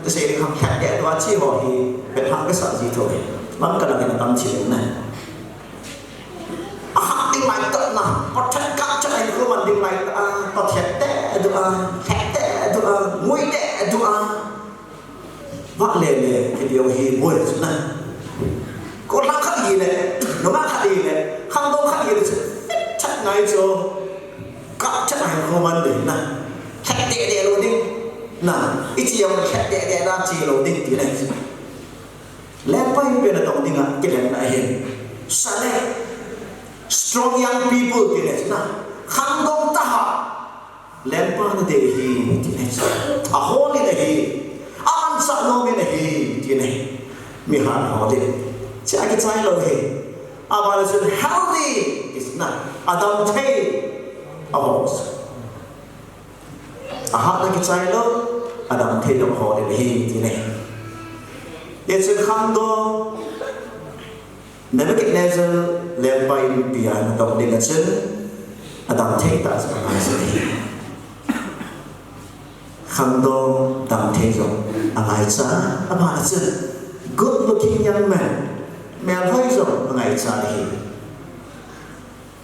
kasei ding ham, lhep deh dua che ho hi, phat hang kasah ji thou hi. Lamka lang in atam thei lou na. Ahat ding lai tah na, Pathen kah chan a hinkho man ding lai tah a, Pathen deh dua, lhep deh dua, ngui deh dua. Vah le le, kiti jong hi boi chu na. Gollhang khat hile, nungah khat hile, khangdong khat hile chu, chat ngai chu. Kah chan a hinkho man ding na. Lhep deh deh lou ding. Na, iche jong lhep deh deh na che lou ding ti le. Lengpa inpi a natong dinga kilhepna ahin. Select strong young people ti le na. Khangdong thahat. Lengpa nadei ahi, ti ahi. Ahol in ahi. Amanchah nom in ahi, ti ahi. Mihat hol in. Chea kichai lou ahi. Abana chun healthy is na. Adam thei. Ahol. Ahatna kichai lou. Adam thei lou ahol in ahi, ti ahi. Hichun khangdong. Nebuchadnezzar lengpa inpi a natong ding a chun, adam thei tah chu angai jin ahi. Khangdong dam thei jong angaicha, abana chun, good looking young man, melhoi jong angaicha ahi.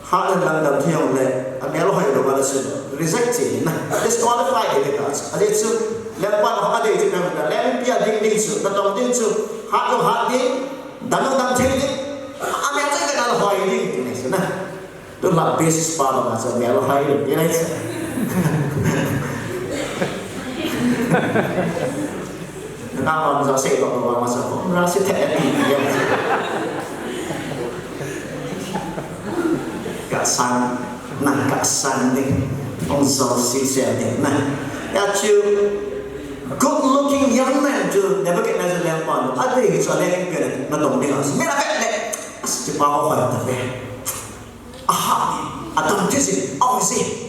Hat in lang dam thei jongle, amelhoi lou abana chun, reject ji na, disqualify ji na, ajeh chu, lengpa in adei ji na, lengpi a ding ding chu, natong ding chu, hat jong hat ding, dam jong dam thei ding, amel jong melhoi ding, ti ahi na. Tulai basis pa banga chu melhoi ding, ti ahi. Nangma jong sei bang bang masa ko, rasi the ati. Kasan, na kasan ni, ong so si se ni, na. Ya chu, good looking young man chu, Nebuchadnezzar lengpa, adei chu lengpi a natong ding a, mera bet le, asi pa ho hoi ta ve. Aha, adam thei jin, oh si.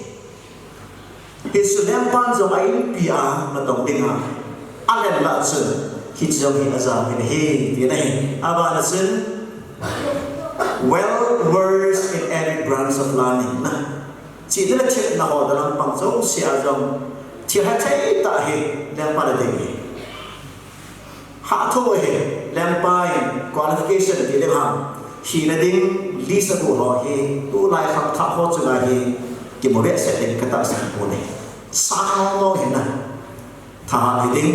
Hichu lengpan jong a inpi a natong ding a. Alen lah chun, hiche jong hi ajah in ahi, ti ahi. Abana chun, well versed in every branch of learning. Na. Chihna le thilna ho lampang jouse a jong, thil hathei tah hi, lengpa nadei ahi. Hatah ahi, lengpa in qualification ti ding ham, hina ding list a bol ho hi, tulai khangthah ho chunga hi, kimu behseh ding katahsan poi. Sang mong mong hi na, thahat hi ding,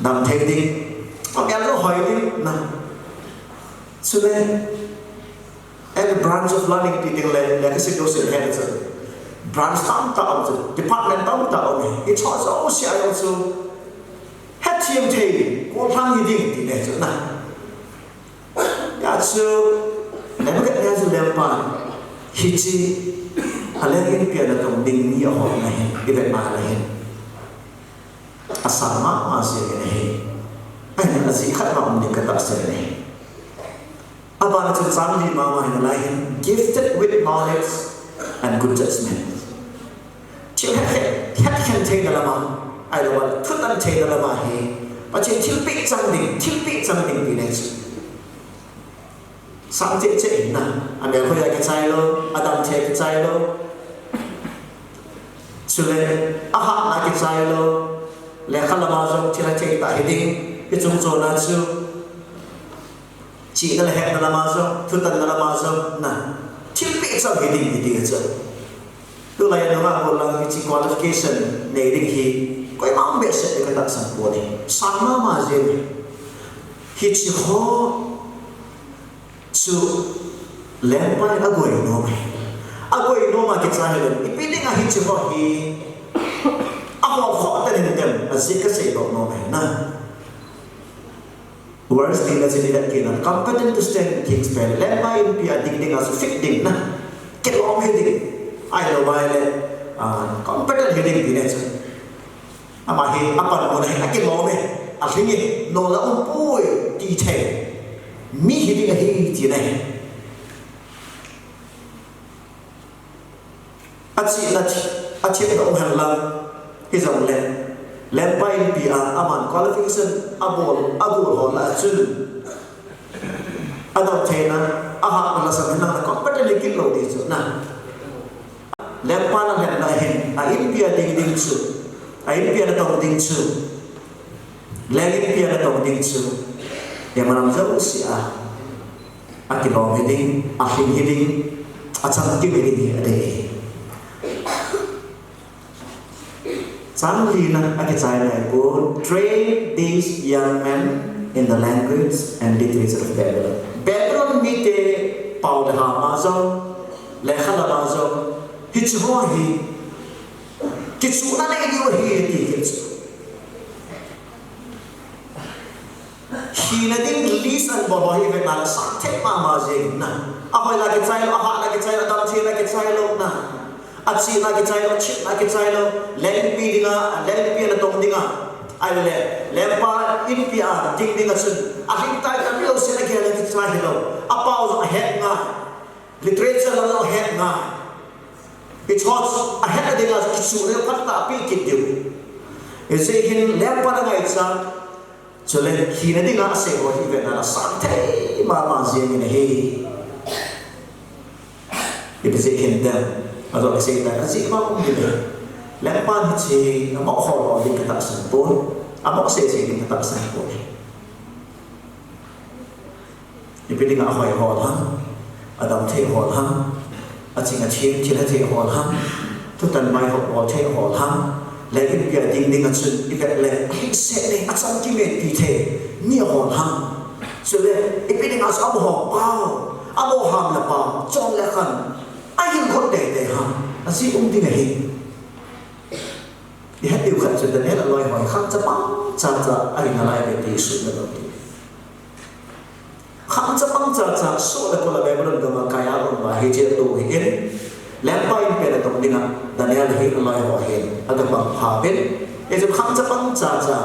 dam thei ding, amelhoi ding na. Chule, every branch of learning ti ding le, lekhasim jouse le het chu. Branch tamtah um chu, department tamtah um hi. Hicho jouse a jong chu. Hethem thei, gollhang hi ding ti ahi chu na. Ya chu, Nebuchadnezzar lengpan, hiche, aleng inpi a natong ding mi ahol na hi, i vet na le hin. Asang mama jeng in ahi. Ahin ajeh khat bang um ding katahsan ahi. Abana chun chang li mama hi nalai hin, gifted with knowledge and good judgment. Thil het, het, hetkhen theina lama, ahilou le, thutan theina lama hi, Pathen thilpeh chang ding, thilpeh chang ding ti ahi chu. Sang cheh cheh in na, amelhoi a kichai lou, adam thei a kichai lou. Chule, ahatna a kichai lou, lekha lama jong thil hathei tah hi ding, hiche chungchon a chu. Chihna le hetna lama jong, thutanna lama jong, na. Thilpeh chang hi ding, hi ding chu. Tulai a nunga gollhang hiche qualification nei ding hi, koima um behseh ding katahsan poi. Sang mama jeng. Hiche ho chu lengpa in agoi nom e. Agoi nom a kichai le, ipi dinga hiche ho hi, ahol khoh tah in dem, ajeh kasei doh nom e na. Verse li na chini le kina, competent to stand in king's palace. Lengpa inpi a ding ding a chu fit ding na. Kilom hi ding. Ahilou le, ah, competent hi ding ti ahi chu. Ama hi apanmun a hi akilom e. Alhing e, nol a um poi ti thei. Mi hi ding ahi ti ahi. Achihna, athemna um hen lang, hijongle, lengpa inpi a, aman qualification, abol, abol ho lah a chun, adam theina, ahatna lasa hen lang, competent kit lou ding chu na. Lengpa na lengna hin, a inpi a ding ding chu, a inpi a natong ding chu, leng inpi a natong ding chu, imalam jouse a. Akilom hi ding, alhing hi ding, achangkim hi ding hi adei. Chang li na akichaina a kon, train these young men in the language and literature of Babylon. Babylon mite pao le ham a jong, lekha lam a jong, hiche ho hi, kichuhna nei diu ahi ti hi chu. Hina ding list a bol ho hi vet na le sang thei mama jeng na. Ahoi la kichai lou, ahat la kichai lou, adam thei la kichai lou na. Achihna kichai lou, achihna kichai lou, lengpi dinga, lengpi ana tong dinga. Ahile, lempa inpi a ding dinga chun, alhingtai tamlou seh a gel a kichai hilou. Apao jong ahet ngai. Literature lam jong ahet ngai. Hiche ho chu ahet a dinga kichuh le phat tah a apeh kit diu. Hijeh hin lempa ana ngaichat. Chule, hina dinga asei ho hi vetna a sang thei mama jeng in ahi. Ipi jeh hin dem, ajo asei ta, ajeh vang um ding ahi. Lempan hiche, amo hol hol ding katahsan poi. Amo sei sei ding katahsan poi. Ipi dinga ahoi hol ham, adam thei hol ham, aching athem thil athei hol ham, thutan mai hol hol thei hol ham, le inpi a ding dinga chun ivet le ahingset le achang kimetpi thei mi hol ham. Chule ipi dinga chu amo ho pao, amo ham le pao, chon le khan, ahin khot tei tei ham, ajeh um ding ahi. Ihet diu khat chu Daniel aloi ho hi khang chapang chacha ahi nalai ve ti sut na lou ti. Khang chapang chacha, soh le kol a Babylon gam a kai a um uva hiche atoh hi in, lempa inpi a tong dinga Daniel hi aloi ho hin aga pang pha uvin. Hichun khang chapang chacha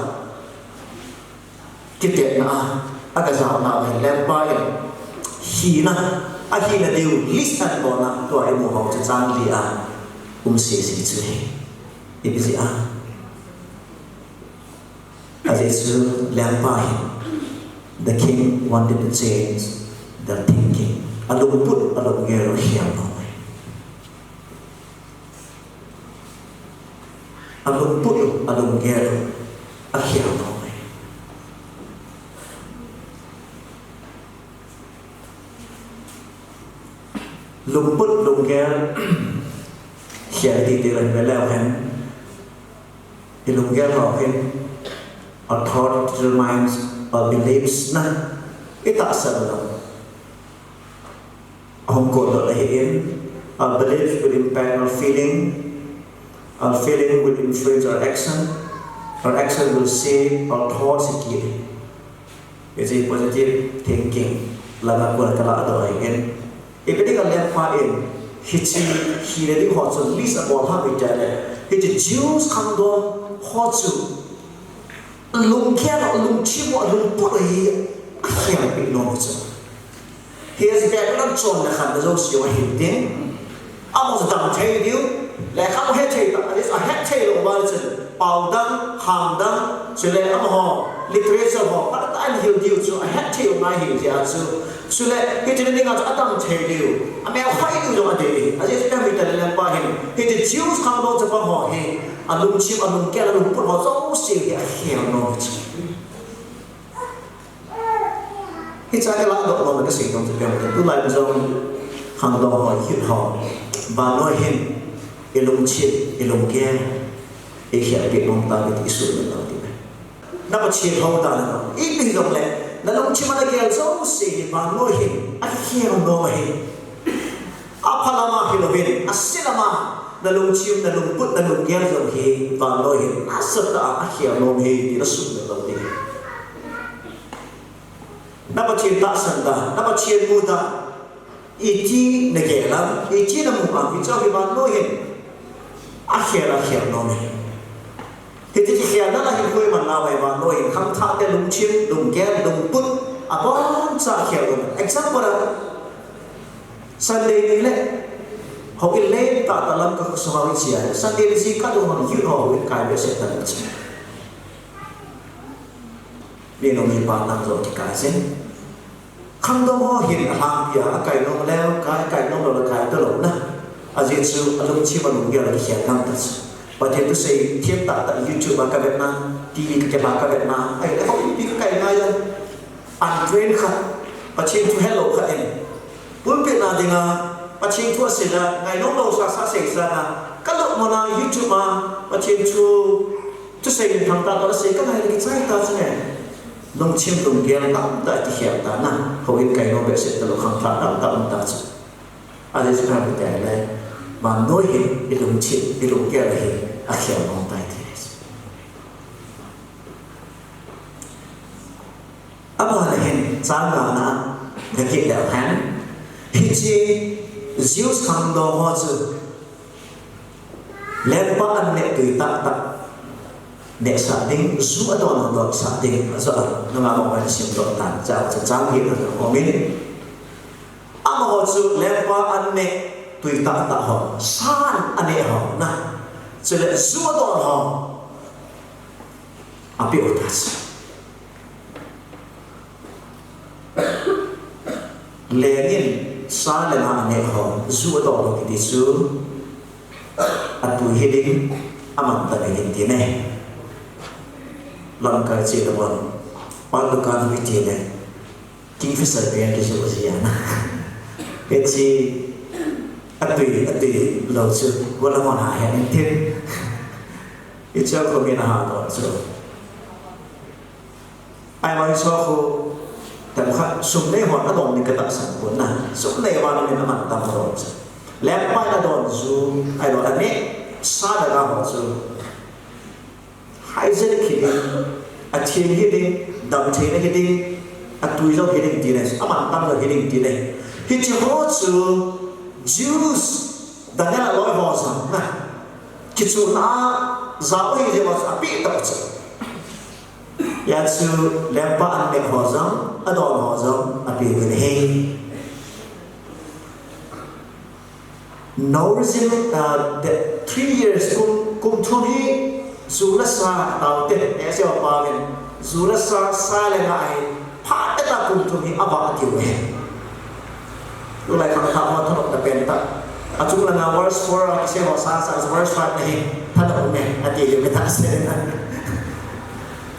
kitetna a aga jaona uva hin lempa in hina, ahina diu list ana bol na, tua imu ho chu chang li a um sese chu hi. Ipi jeh a? Ajeh chu lempa hin, the king wanted to change the thinking. Alungput, alunggel akhel nom e. Alungput, alunggel akhel nom e. Lungput, lunggel khel ti ti len ve leu hen. I lunggel ho hin, a thought determines our beliefs na, i tahsan lou. Ahung kotdoh ahi in, our beliefs will impact our feeling, our feeling will influence our action, our action will shape our thoughts, i ti. Hiche positive thinking langa kon kalahdoh ahi in. Ipi dinga lempa in hiche hina ding ho chu list abol ham itile, hiche Jews khangdong ho chu lunggel, lungthim, lungput hi akhelpeh nom chu. Hiche Babylon chonna khan jouse ahin ding. Amaho chu dam thei diu, lekha ahet thei ta, at least ahet thei lou uva chun, pao dang, ham dang, chule amaho literature ho phatah in hil diu chu ahet thei u ngai ahi tia chu. Chule hiche dinga chu adam thei diu, amel khai diu jong adei. Ajeh chu ipi ham itile lempa hin hiche Jews khangdong chapang ho hi alungthim, alunggel, alungput ho jouse hi akhel nom chu. Hiche a kalahdoh nom le kasei nom chu ipi ham itile, tulai jong khangdong ho, youth ho, vannoi hin i lungthim, i lunggel eikhelpeh nom tauve ti i sut nom tauve. Na Pathen hou dan a, ipi hijongle na lungthim a na gel jouse hi vannoi hin akhel nom ahi. Apha lama hilouvin, ase lama na lungthim, na lungput, na lunggel jong hi vannoi hin nasatah a akhel nom ahi ti na sut nom tauve. Na Pathen tahsan dan, na Pathen mu dan, iti na gel ham, iti na mu ham, hiche hi vannoi hin akhel, akhel nom ahi. Hiti kikhelna la hin koiman nau ahi, vannoi hin khangthah te lungthim, lunggel, lungput, aboncha akhel nom. Example a, Sunday ni le houin lentah tah lam kasunga iche a, Sunday ni jingkah dong hon youth ho houin kai behseh talou chu. Minu mipa tam joh kikai jin. Khangdong ho hin alhangpi a, akai nom leu kai, kai nom lou le kai talou na. Ajeh chu alungthim alunggel akikhel ngam ta chu. Pathen thusei them tah tah YouTube a kavetna, TV kakipah kavetna, ahile houin pi kakai ngai jong. Untrained khat, Pathen thu helou khat in, pulpit na dinga Pathen thu aseina, ngainom lou sasa seisa na, kalut mona YouTube a Pathen thu, thusei minthang tah tah asei kangai le kichai ta chu ne. Lungthim lunggel tamtah kikhel ta na, houin kai nom behseh talou khangthah tamtah um ta chu. Ajeh chu ipi ham itile, vannoi hin i lungthim, i lunggel hi akhel nom tai ti. Abana hin chang ngana kakit leu hen. Hiche Jews khangdong ho chu Lempa an neh tui tahtah nehsah ding, ju adon donsah ding, ajo a, nunga mong a simdoh tan, cha cha chang hi na omin. Amaho chu lempa an neh tui tahtah ho, san aneh ho na. Chule ju adon ho. Apeh u ta chu. Lengin sa le nga aneh ho, ju adon ho kiti chu, atui hiding, amantam hiding ti ne. Lamkai che le bon, pan dukan ho kiti ne. Kingfisher pen kiti chu jia na. Hiche atui, atui lou chu, wala mon ha hen tin. Hiche a khomin aha to chu. Ahivang chu khu, tam khat, sum nei hon adon ding katahsan pon na. Sum nei vang in amantam adon chu. Lempa in adon ju, ahilou le aneh, sa le nga ho chu. Hygienic hiding, atheng hiding, damtheina hiding, atui jong hiding ti ne, amantam jong hiding ti ne. Hiche ho chu Jews, Daniel a loi ho jong na. Kichuhna a, jao hi jeh uva chu apeh tah chu. Hia chu lempa an neh ho jong, adon ho jong, apeh uvin ahi. No reason, uh, the three years, kum, kum thum hi, ju le sa, taote, eh, se pa men, ju le sa, sa le nga hi, phat tah kum thum hi, avah ati uve. Tulai khangthah ho thanop na pen tah. Achung langa verse four a kisei ho sasa, verse five na hi thanop ne, ati diu katahsan na.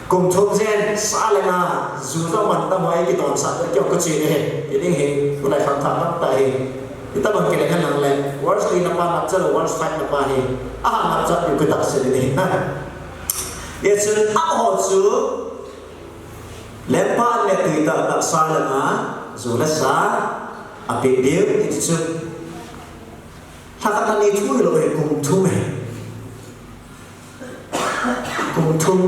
Kum thum jen, sa le nga, ju jong mantam ho, ei kidonsah, kei kache ne hi. Hiding hi, tulai khangthah tamtah hi. Itobang kile ngan lang le, verse three na pa, na chalo, verse five na pa hi. Aha, na cha, diu katahsan ne hi na. Hijeh chun, amaho chu, Lempa an neh tui tahtah sa le nga, ju le sa, apeh diu, iti chu. Lha khat lha ni thu hilou hi kum thum e. Kum thum,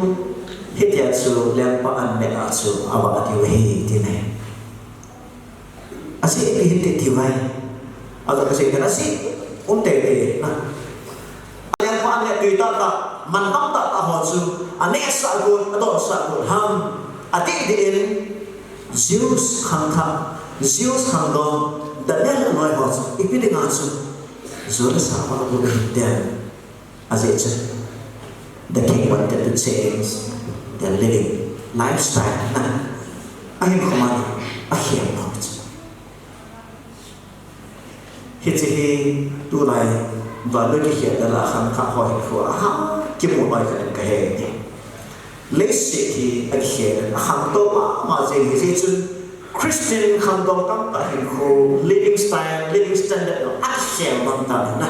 hitia chu lempa an neh a chu avah diu ahi, ti ne. Ajeh ipi hinte ti vai. Ajo kasei tan ajeh um teitei na. Lempa an neh tui tahtah, mantam tahtah ho chu, anehsah got, adonsah got ham. Adeh deh in, Jews khangthah, Jews khangdong, Daniel loi ho chu, ipi dinga chu, ju le sa avah got hinte. Ajeh chu, the king wanted to change their living lifestyle na. Ahinkho man akhel lou chu. Hiche hi tulai vannoi kikhelna a khangthah ho hinkho a ha kimu loi khat in kahe. Leiset hi akikhel in akhangtou mama jeng hijeh chun Christian khangdong tamtah hinkho living style, living standard akikhel man tan na.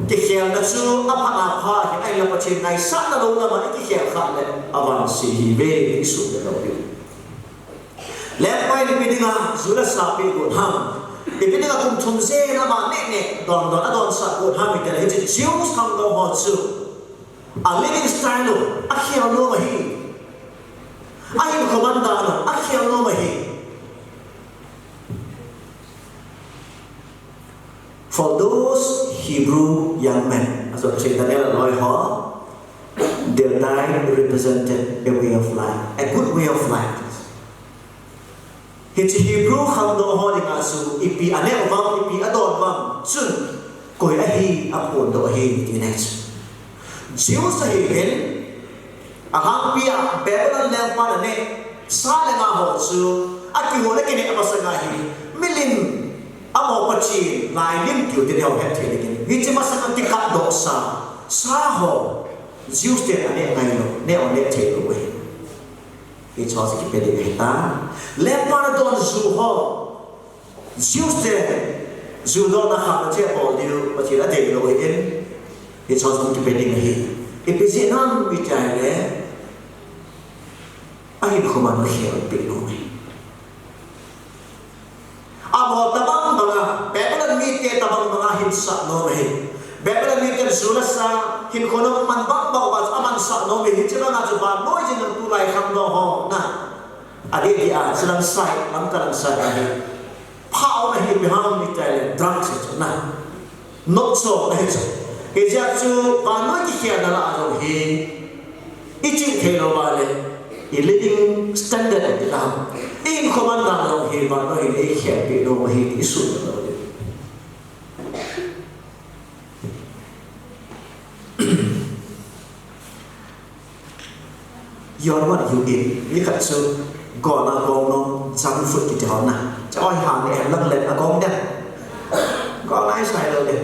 Kikhelna chu apha apha hi, ahinla Pathen ngaisahna lou lama ikikhel khah le avanse hiuve, isuhmil lou diu. Lempa in ipi dinga ju le sa apeh got ham. Ipi dinga kum thum jen ama neh neh, don don, adonsah got ham itile hiche Jews khangdong ho chu. A living style u, akhel nom ahi. Ahinkho man dan u, akhel nom ahi. For those Hebrew young men, ajo kasei Daniel loi ho, their tithe represented a way of life, a good way of life. Hiche Hebrew khangdong ho dinga chu ipi aneh uvam, ipi adon uvam, chun koi ahi aphondoh ahi ti ahi chu. Jews ahiuvin, alhangpia Babylon lengpan aneh sa le nga ho chu akihon akineh masanga hi milim, amaho Pathen lailim tiu te neo het thei dingin, hiche masanga kikatdohsa sa ho Jews ten aneh ngailou, neh u neh theilou ahi. Hiche ho chu kipe ding ahitai. Lengpan adon ju ho, Jews te ju don'a khang che bol diu Pathen adeilou ahin, hiche ho chu kipe ding ahi. Ipi jeh ham itile, ahinkho man u khel peh lou ahi. Amaho tabang banga, Babylon mite tabang banga hinsah nom ahi. Babylon mite ju le sa, hinkho nom man bang bang uva chu amansah nom ahi. Hiche banga chu vannoi jing lang tulai khangdong ho na. Adeh dia, chulang side, Lamka lang side ahi. Pha um ahi, ipi ham itile, drugs ahi chu na. Nopcho ahi chu. Hijeh chun vannoi kikhelna lah a jong hi, i chih thei lou va le, i living standard ti ta. I hinkho mandan jong hi vannoi hin eikhelpeh nom ahi ti i sut lou ding. You're what you eat. Mi khat chu gol a gong nom, junk food kiti ho na. Cha oi ha nge lang le a gong den. Gol a i sai lou le.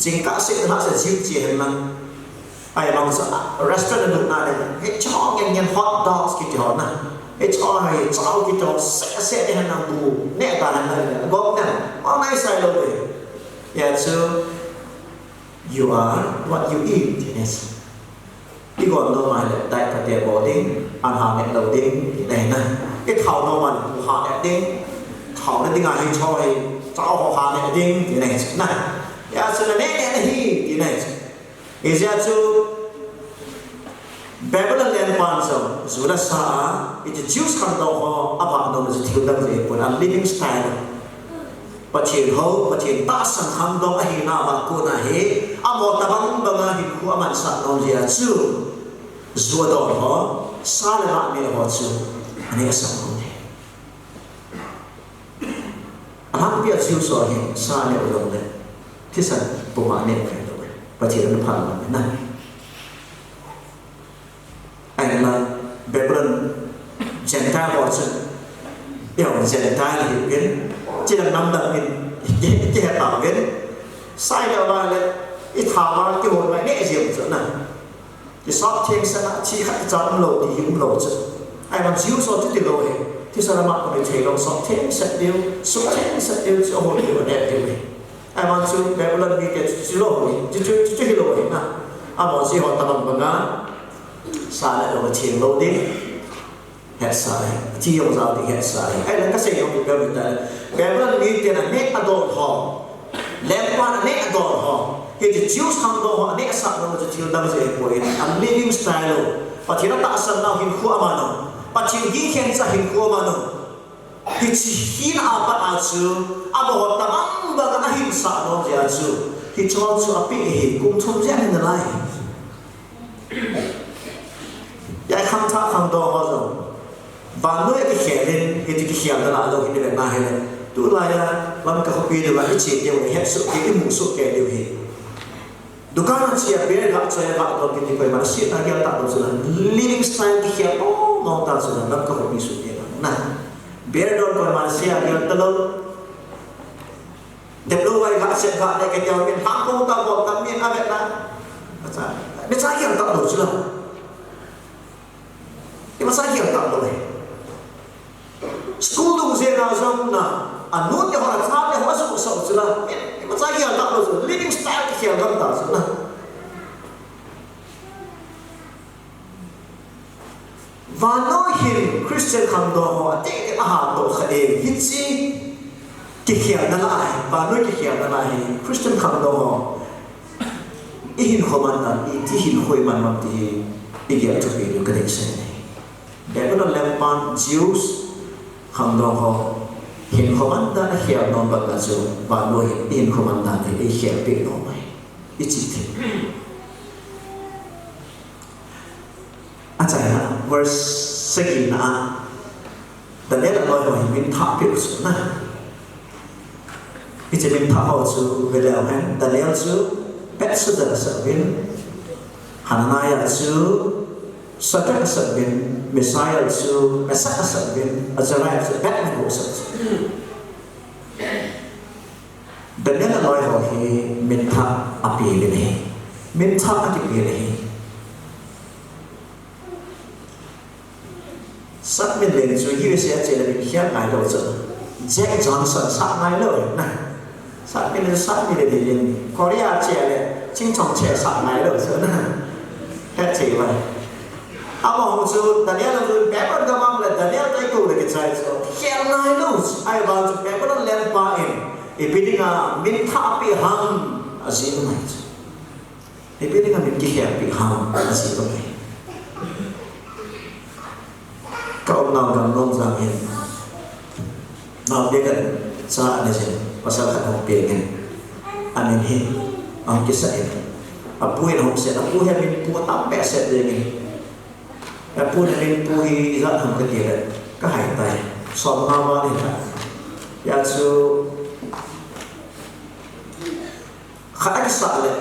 Jingkah seh na se jiu chi hen lang. Ai mang sa restaurant na le. He chong ngen ngen hot dogs kiti ho na. He chong hai chow kiti ho se se de hen lang bu. Ne ta hen lang. Gong den. Gol a i sai lou le. Ya chu. You are what you eat, ti nei. I gol nom a le dai pate bol ding, an ha neh lou ding, ti nei na. I thao nom a le pu ha neh ding, thao na ding a hi cho hi, cho ho ha neh ding, ti nei na. Ya chu na neh neh na hi, ti nei. Hijeh chu Babylon lenpan jong, Judah sa a, hiche Jews khangdong ho, avah nom chu thil dang jeh pon, a living style. Pathen hou, Pathen tahsan khangdong ahina a kon a hi, amaho tabang banga hinkho amansah nom jeh a chu, ju adon ho, sa le mah neh ho chu, aneh asah nom e. Alangpi a Jews ho hin sa neh u jong le, thisan puma neh u hilou ve. Pathen in aphan lam na. Ahinla Babylon Gentile ho chu, eiho Gentile hiuvin, chule namdang in, ki, kihe tauvin. Sa neh uva le, i tha uva kihon uva neh jeng chu na. Kisop theng sah a, thi khat kicha umlou, ti hi umlou chu. Ahivang Jews ho chu tilou ahi. Thisan ama koi thei lou, sop theng sah diu, sop theng sah diu chu ahon diu, aneh diu ahi. Ahivang chu Babylon mite chu chulou ahi, chu, chu, chu, chu hilou ahi na. Amaho chu eiho tabang banga, sa le lou theng lou ding. Hetsah ahi, thi jong jao ding hetsah ahi. Ahinla kasei nom pen beh ahitai. Babylon miten aneh adon ho. Lenpan aneh adon ho. Hiche Jews khangdong ho aneh asah nom chu thil dang jeh poi. A living style. Pathen atahsan nau hinkho aman u. Pathen gingkhen cha hinkho aman u. Hiche hina apat a chu, amaho tabang banga ahinsah nom jeh a chu, hicheho chu apeh ahi, kum thum jeng ahi nalai. Hijeh a khangthah khangdong ho jong, vannoi a kikhel in, hiti kikhelna lah jong hi ivet na hile. Tulai a, Lamka khopi dinga iche diu, ihet soh kei, imu soh kei diu hi. Dukan a che a beer ga choi a ga don kiti koiman asetna gel tah lou chu la, living style kikhel mong mong tah chu la, Lamka khopi sung gel na. Beer don koiman ase a gel talou. Dep lou vai ga se ga ne ke tia min hang ko ta bol ta min a vet na. Acha. Mi cha gel tah lou chu la. Imacha gel tah lou e. School dung jeng a jong na, anu te ho, acha te ho, asoh soh chu la. Imacha gel tah lou chu, living style kikhel gam tah chu la. Vannoi hin Christian khangdong ho, ati ati a ha to kha e, hiche kikhelna lah ahi, vannoi kikhelna lah ahi, Christian khangdong ho. I hinkho man dan, iti hinkho i man man ti hi, i gel thupi diu ka deisah e. Babylon lenpan Jews khangdong ho, hinkho man dan a khel nom banga chu, vannoi hin, i hinkho man dan hi, i khel peh nom ahi. I chi thei. Achaina, verse sagi na a, Daniel aloi ho hi min thah peh u chu na. Hiche min thah ho chu ve leu hen, Daniel chu Belshazzar asah uvin, Hananiah chu Shadrach asah uvin, Mishael chu Meshach asah uvin, Azariah chu Abednego asah chu. Daniel aloi ho hi min thah ape uvin ahi. Min thah akipe uvin ahi. Sat min leng chu U S A a che le min khel ngai lou chu. Jack Johnson sat ngai lou na. Sat min leng sat min leng hin. Korea che le ching chong che sat ngai lou chu na. He che vai. Amaho chu Daniel chu Babylon gamang le Daniel tai ko le kichai chu. Khel ngai lou chu. Ahivang chu Babylon lenpa in. Ipi dinga min thah ape ham ajih ngai chu. Ipi dinga min kikhel peh ham, ajih lou ahi. Ka umnau gam Nonjang hin. Nau te kan cha ana jin, pasal khat hung peng in. Amin hi. Ahung kisah in. Apu in ahung seiyin, apu hi amin pu atam behseh jengin. Apu in amin pu hi ijat ham kati le, kahai tai. Som nga val ahitai. Hijeh chun, khat akisah le,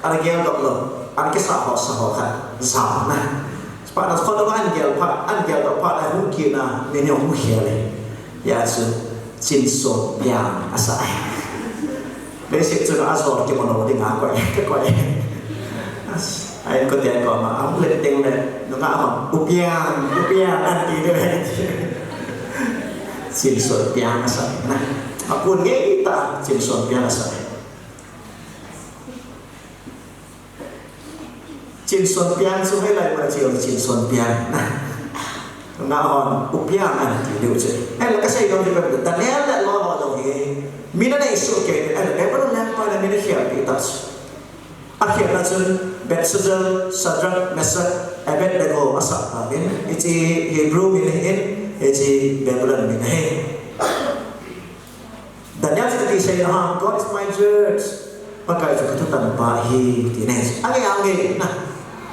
ana geldoh lou, ana kisah ho sa ho khat jam na. Chuphat na khonung a ana gel phat, ana geldoh phat le hung kit na, min hi hung khel e. Hijeh chun, Chinson Piang asah e. Leiset chunga ajol kimu lou dinga koi, kakoi. As, a inkote koma, ahung let teng le, nungah hon, U Piang, U Piang, anti diu ahi. Chinson Piang asah e na. Apun ngeitah a, Chinson Piang asah e. Chinson Piang chu hoilai mun a cheu Chinson Piang na. Nungah hon, U Piang anti diu chu. Ahinla kasei nom chu, Daniel le aloi ho jong hi, min anei soh kei, ahinla Babylon lengpa in min akhelpeh tah chu. Akhelna chun Belshazzar, Shadrach, Meshach, Abednego asah tauvin, hiche Hebrew min ahin, hiche Babylon min ahi. Daniel chu ipi asei ham, "God is my judge." Pakai chu kathutang pa ahi, tina ahi. Ange, ange, na.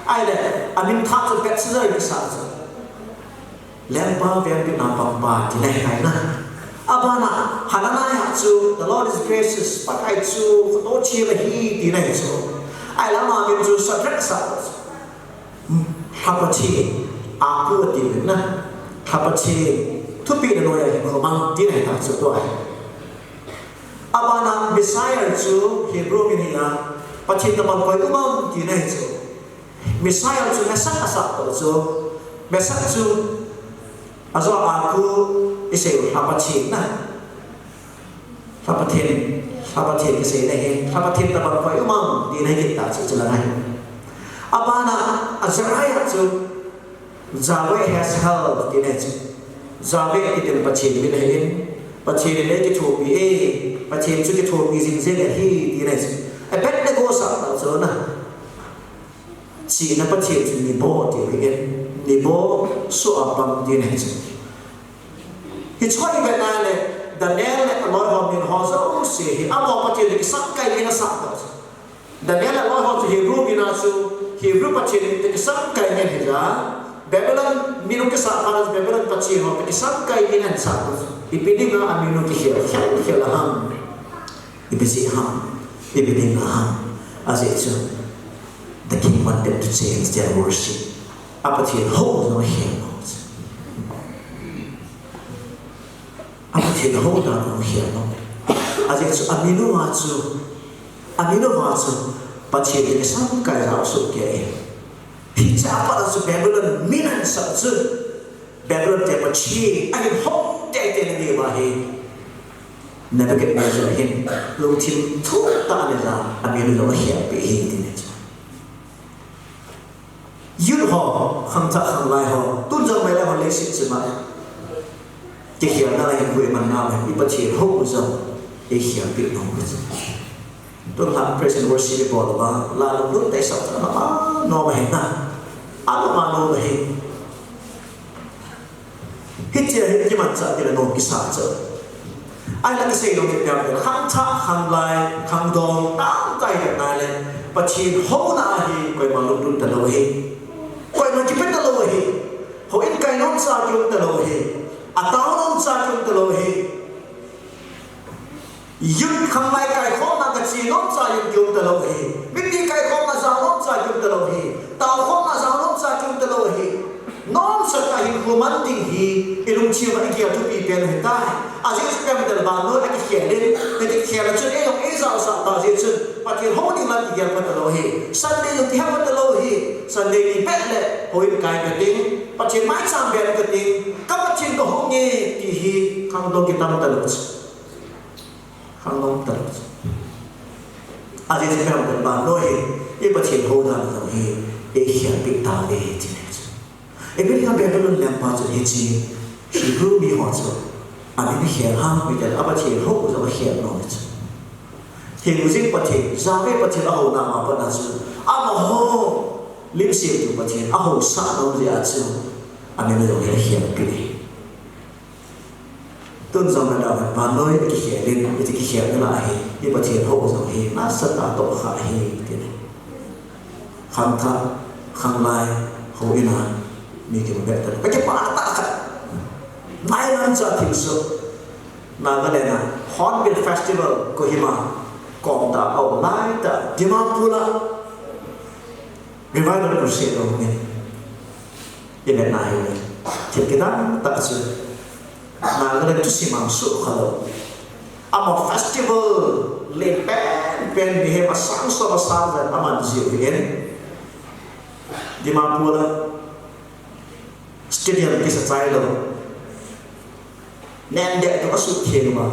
Ahile, amin thah chu Belshazzar kisah chu. Lengpa vengpina pangpa, tina ahi na. Abana, Hananiah chu, "The Lord is gracious." Pakai chu khoto chel ahi, tina ahi chu. Ahile, ama min chu Shadrach asah chu. Lha Pathen, Aku atiuvin na. Lha Pathen, thupeh na noiya hinkho mang, tina ahi tah chu tua ahi. Abana Mishael chu Hebrew min ahi na, Pathen tabang koi um am, tina ahi chu. Mishael chu Meshach asah tah chu. Meshach chu, ajo Aku, isei u Lha Pathen na. Lha Pathen, Lha Pathen kisei na hi, Lha Pathen tabang koi um am, tina ahi tah chu, chulang ahi. Abana, Azariah chu, Yahweh has helped, tina ahi chu. Yahweh kiti le Pathen min ahin, Pathen in eikithopi e, Pathen chu kithopi jing jeng ahi, tina ahi chu. Abednego asah tah chu na. Chihna Pathen chu Nebo atiuvin, Nebo soh a pang, tina ahi chu. Hichu ivet na le, Daniel le aloi ho min ho jouse hi, amaho Pathen toh kisangkai min asah tah chu. Daniel le aloi ho chu Hebrew min a chu, Hebrew Pathen toh kisangkai min ahija, Babylon min hung kisah phat a chu Babylon pathen ho toh kisangkai min ahin sah tah chu. Ipi dinga amin u kikhel khel khel ham. Ipi jeh ham. Ipi dinga ham. Ajeh chu, the king wanted to change their worship. A Pathen hou jong akhel lou. A Pathen hou dan jong akhel lou. Ajeh chu amin uva chu, amin uva chu, Pathen toh kisangkai jao soh kei e. Hiche a pat a chu Babylon min ahin sah chu. Babylon te Pathen ahin hou teitei na diuva hi. Nebuchadnezzar hin lungthim thuh tah a anei jeh a, amin u jong akhelpeh ahi, tina ahi chu. Youth ho, khangthah khanglai ho, tun jong meilai ho leiset chunga kikhelna le hinkho imanna le, i Pathen hou u jong eikhelpeh nom u chu. Tun lha praise and worship ibol uva, la lunglut tah isah chu, ama nom ahi na. Ama nom ahi. Hiche hi kimanchah kit a nom kisa chu. Ahinla kasei nom chu ipi ham itile, khangthah, khanglai, khangdong, tamtah ivet na le, Pathen houna a hi koima lunglut talou ahi. Koima kipe talou ahi. Houin kai nom cha kium talou ahi. Atao nom cha kium talou ahi. Youth khanglai kaikhomna a che nom cha jong kium talou ahi. Mipi kaikhomna jao nom cha kium talou ahi. Taokhomna jao nom cha kium talou ahi. Nomsa tah a hinkho man ding hi, i lungthim a igel thupi pen u ahitai. Ajeh chu ipi ham itile vannoi a kikhel in, akikhel a chun eijong eijaosah tah jeh chun, Pathen hou ding lam kigel pha talou ahi. Sunday jong kihepha talou ahi. Sunday ni beh le, houin kai kating, Pathen maicham beh kating, ka Pathen kahou nge ti hi, khangdong kitam talou chu. Khangdong talou chu. Ajeh chu ipi ham itile vannoi hin, i Pathen hou dan jong hi, eikhelpeh tauve ti ahi chu. Ipi dinga Babylon lengpa chun hiche Hebrew mi ho chu amin akhel ham itile, a Pathen hou u jong akhel nom ahi chu. Hingjing Pathen, Yahweh Pathen ahouna ma pat a chu, amaho lim semtu Pathen ahousah nom jeh a chu, amin u jong hi akhelpeh e. Tun jong nadam in vannoi kikhel in, iti kikhel nalai hi, i Pathen hou jong hi nasatah a tohkhah ahi, ti. Khangthah, khanglai, houin a mi kimu bep tah. Ka kipah tah khat. Nailam cha thilsoh. Nagaland a Hornbill Festival Kohima kom tah a um lai tah, Dimapur a Revival Crusade aum in. I vet na hi, thil kidang tah chu, Nagaland thusim a um soh kha lou. Ama festival len penpen, mihem asang som asang jen aman jiu hi in, Dimapur a stadium kisa chai lou. Nen deh toh asuhtheng uva,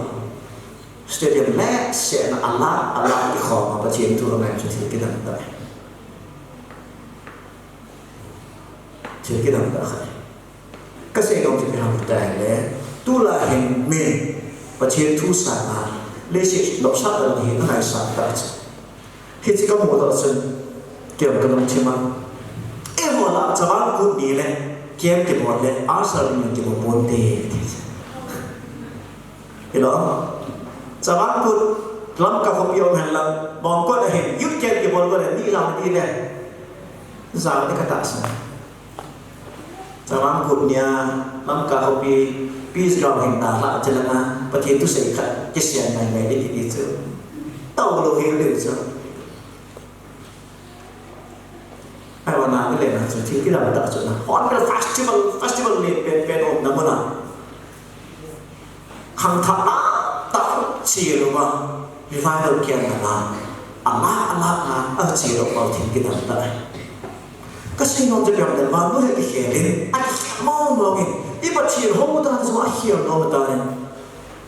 stadium leh sehna a lakh, a lakh kikhom a Pathen thu angai chu thil kidang tah. Thil kidang tah khat. Kasei nom chu ipi ham itile, tulai hin mi Pathen thu sanga leiset nopsah ding hi angaisang tah chu. Hiche kamu doh chun, kei jong kalungthim a, eiho lah Chavang Kut ni le camp kibol le archery ni kibol ponte, ti. Hilou, Chavang Kut, Lamka khopi um hen lang, Mongkot a hin youth camp kibol le ni jao ding le, jao ding katahsan. Chavang Kut nia, Lamka khopi, peace ground hin dalha che langa, Pathen thusei khat kisei ngai ngai ding kiti chu, tao lou hel leu chu. Ahivanga Nagaland a chu thil kidang tah chu na, Hornbill Festival, festival len penpen umna mun a, khangthah tah tah chil uva, revival kiang a, a lakh, a lakh a, achil uva thil kidang tah. Kasei nom chu ipi ham itile, vannoi hi kikhel in, akikhel mong mong in, i Pathen hou dan jong akhel nom tan in.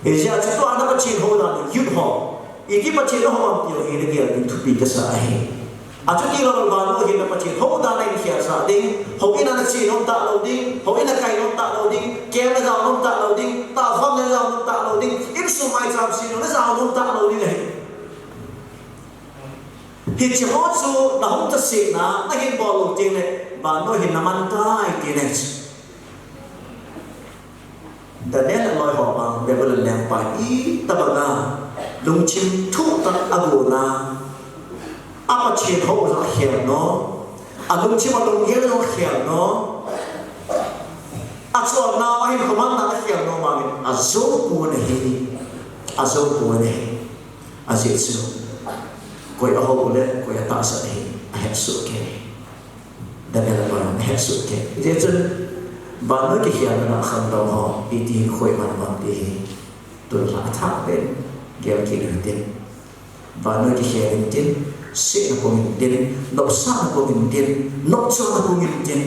Hijeh a chu tua na Pathen hou dan youth ho, iti Pathen hou ham ti hi nagel ding thupi kasa ahi. Achuti lou vannoi hin na Pathen hou dan a hin khelsah ding, houin a nache nom talou ding, houin a kai nom talou ding, camp najao nom talou ding, tahkhom najao nom talou ding, insung maicham seh jong najao nom talou ding ahi. Hiche ho chu nahung tasetna, nahin bol lou teng le, vannoi hin naman tai ti ahi. Daniel le aloi ho vang, Babylon lengpa in itobang a lungthim thuh tah a agon a, a Pathen hou jong akhel nom, alungthim alunggel jong akhel nom, acholna, ahinkho manna akhel nom vangin ajou pon ahi, ajou pon ahi. Ajeh chu, koi ahou le koi atahsan hi ahetsoh kei. Daniel pa ahetsoh kei. Hijeh chun, vannoi kikhelna a khangdong ho, iti hin khoi man vang ti hi, tun lha athah pen gel kit u hitin. Vannoi kikhel intin, sehna pung intin, nopsahna pung intin, nopchonna pung intin,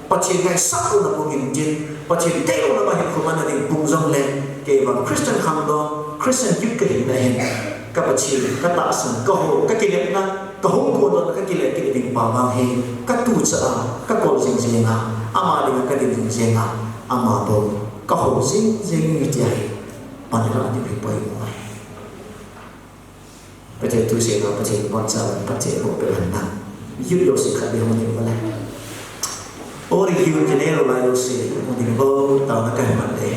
Pathen ngaisah louna pung intin, Pathen deilouna ma hinkho manna ding pung jongle, kei vang Christian khangdong, Christian youth kahina hin, ka Pathen, katahsan, kahou, kakinepna, kahung kondona, kakile kit ding pa vang hi, katucha a, kakol jing jing a, ama dinga kadin jing jing a, ama bou kahou jing jing tia hi, pan ilah diu hi poimo ahi. Pathen thu seina, Pathen in boncha, Pathen in phatthei boh peh hen lang. Youth jouse khatvei hung ding uvin lang. All the youth, general lai jouse, hung ding uvin, taona kahin man e.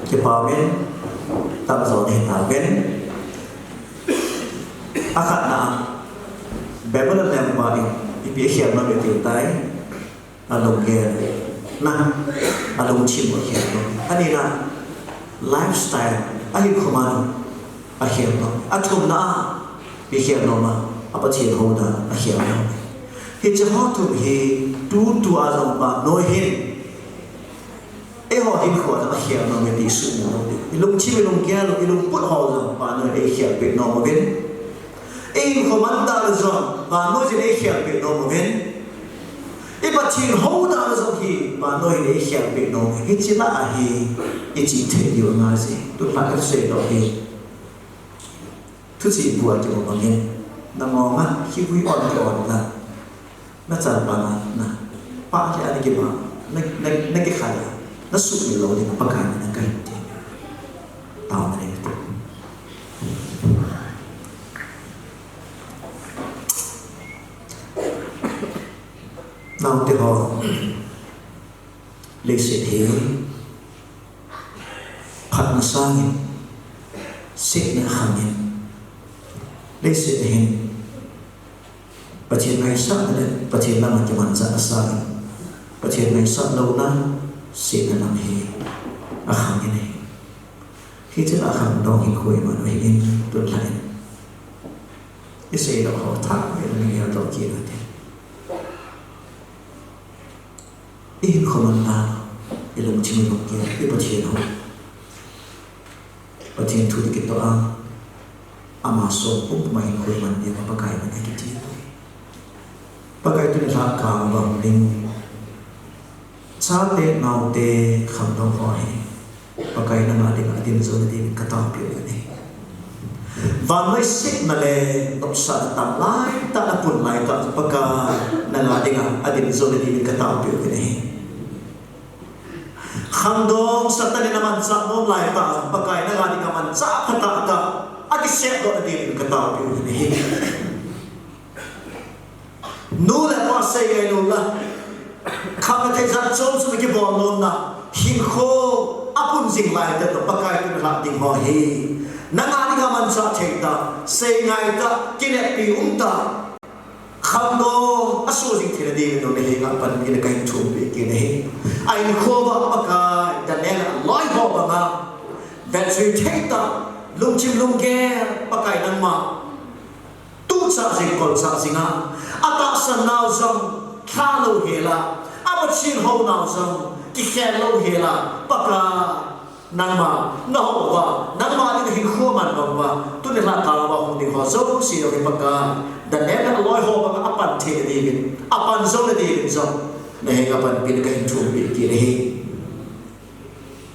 Kipa umin, tamjo nahi tauvin. Akhatna, Babylon lengpa in ipi akhel nom em itiu tai, alunggel, na, alungthim akhel nom. Anina, lifestyle, ahinkho man akhel nom. Athumna, ipi akhel nom a, a Pathen hou dan akhel nom. Hiche ho thum hi, tutua jong vannoi hin, eiho hinkho a akhel nom e ti isuhmil lou ding. I lungthim, i lunggel, i lungput ho jong vannoi in eikhel peh nom uvin. I hinkho man dan jong vannoi in eikhel peh nom uvin. I Pathen hou dan jong hi vannoi in eikhel peh nom uvin. Hiche lah a hi ichih thei diu angai e. Tulha kasei lou hi. Thuchih bu a kimu bangin, na mong a, khivui on ki on la, na chalpang a, na, pah le a na kiba, na, na, na kikhai a, na suhmil lou ding a Pakai min a kahin ti. Taona nei u hite. Naote ho, leiset hi phatna sangin, setna khangin, leiset hin Pathen ngaisahna le Pathen lama kimanchahna sangin, Pathen ngaisah louna, setna lam hi akhangin ahi. Hiche lah a khangdong hinkho iman u ahin, tun lhah in isei doh ho thah ve, nangei doh kit u hite. Ihinkho manna, ilungthim ilunggel, i Pathen ho, Pathen thu kitoh a, ama songpum puma hinkho iman diuva Pakai min akiti. Pakai, tuni lhah kah a hung ding chate, naote, khangdong ho hi Pakai, nanga dinga adin jou nadiuvin kataopeh u ahi. Vannoi setna le nopsahna tang laitah, napun laitah, Pakai, nanga dinga adin jou nadiuvin kataopeh u ahi. Khangdong Satan in amanchah nom laitah, Pakai, nanga dinga manchah phatah tah a kisep doh nadiuvin kataopeh u ahi. Nu le pa seingailou la, khamna thei jat chom chom kibol nomna, hinkho apun jing laitah, Pakai, tuni lhah ding ho hi nanga dinga manchah thei tah, seingai tah, kineppi um tah, khangdong asoh jing theina dingin nangma henga panpina kahin thum peh kit ahi. Ahinkho uva, Pakai, Daniel aloi ho banga vetjui thei tah, lungthim lunggel, Pakai, nangma tuchah jing, kolchah jing a, atahsan nau jong lha louhel a, apatching hou nau jong kikhel louhel a, Pakai, nangma nahou uva, nangma dinga hinkho aman bang uva, tuni lhah kah uva hung ding ho jouse jong hi, Pakai, Daniel aloi ho banga apan theina diuvin, apan jou nadiuvin jong nahenga panpina kahin thum peh kit ahi.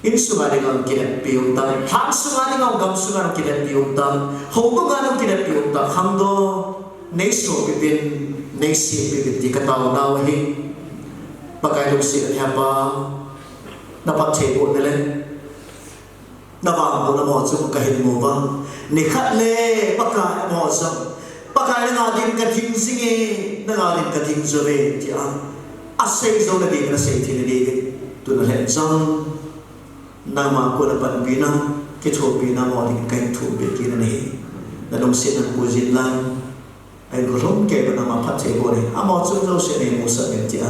Insunga dinga kineppi um tan, lhang sunga dinga, gamsunga kineppi um tan, houbunga kineppi um tan, khangdong neisopi uvin, neisepi uvin ti kataona u ahi. Pakai, lungset a hepa, naphattheibohna le navangbohna amaho chunga kahin mu uva, nikhat le Pakai, amaho jong, Pakai, nanga din kading jinge, nanga din kading jouve tia asei jou nadiuvin, asei thei nadiuvin, tun lhah jong nangma kona panpina, kithopina amaho dingin kahin thum peh kit ahi. Nalungsetna pu jin lang, ahinkho lhumkeiya nangma phattheiboh in amaho chung jouse neimusah uvin tia,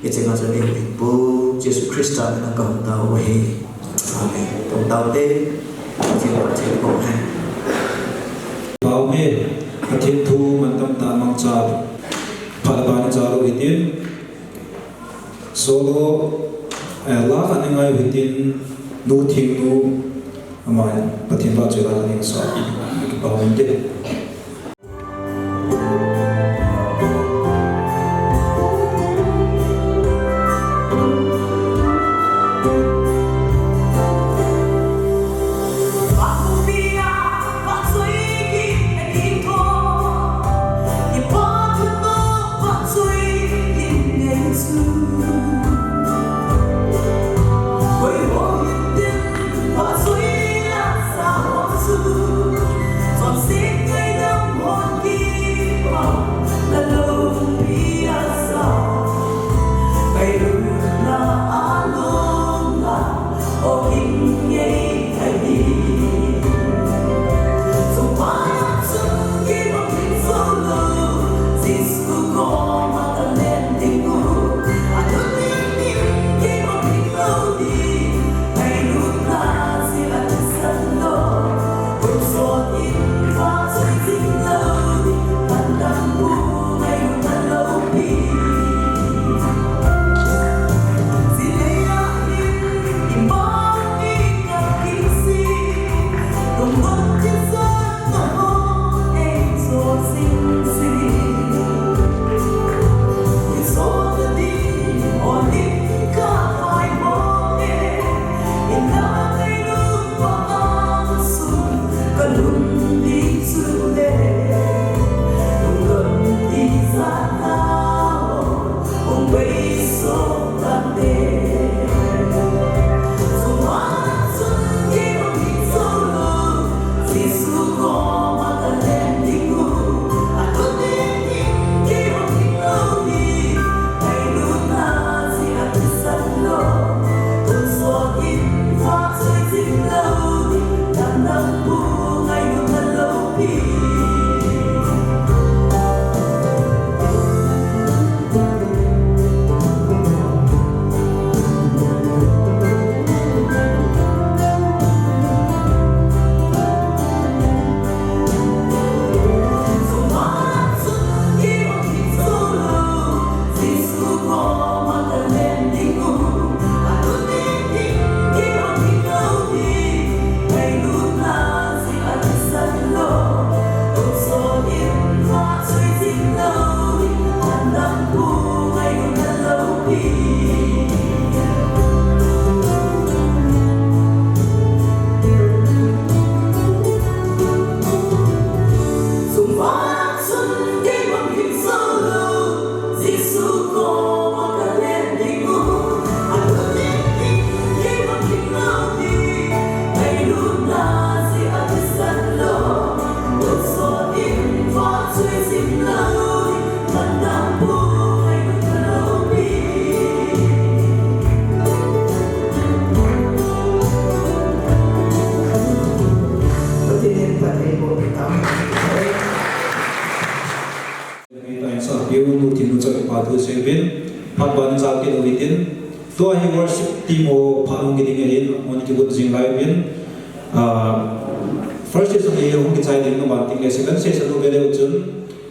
hiche nga chu neihuhhingpu Jesu Christa mina kahung tao u ahi. Amen. Kahung tao te, Pathen phattheiboh hen. Pau me, Pathen thu mantam tah mangcha, phat le ban icha lou hitin, solo, eh, la khat nei ngai u hitin, Nu Thingnu, ama Pathen vahchoi la khat nei sa, kipah um te. Tua insung piu nu Thingnui chu kipa thu sei uvin, phat ban cha kit u hitin. Tua hi worship team ho phat hung kiding ahin, hung kibut jing lai uvin. Ah, first session hi hung kichai ding na ban ting le, second session u ve le u chun,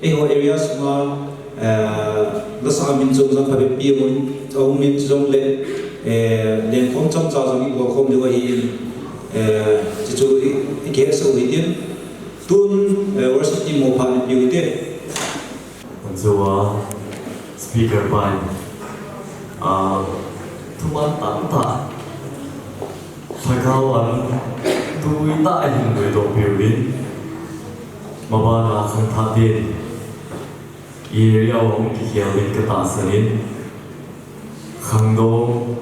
eiho area sunga, eh, lasa min jong jong phabep pi hung, hung min jong le, eh, lenkhom chomcha jong i bol khom diu ahin, eh, chuchu i, i kihetsah u hitin. Tun, eh, worship team ho phat ni piu hite. Chua speaker pai, ah, thuman tamtah, lhagao an tui tah a hin nuidoh piuvin, mabana khangthah ten area hung kikhel ding ka tahsan in, khangdong,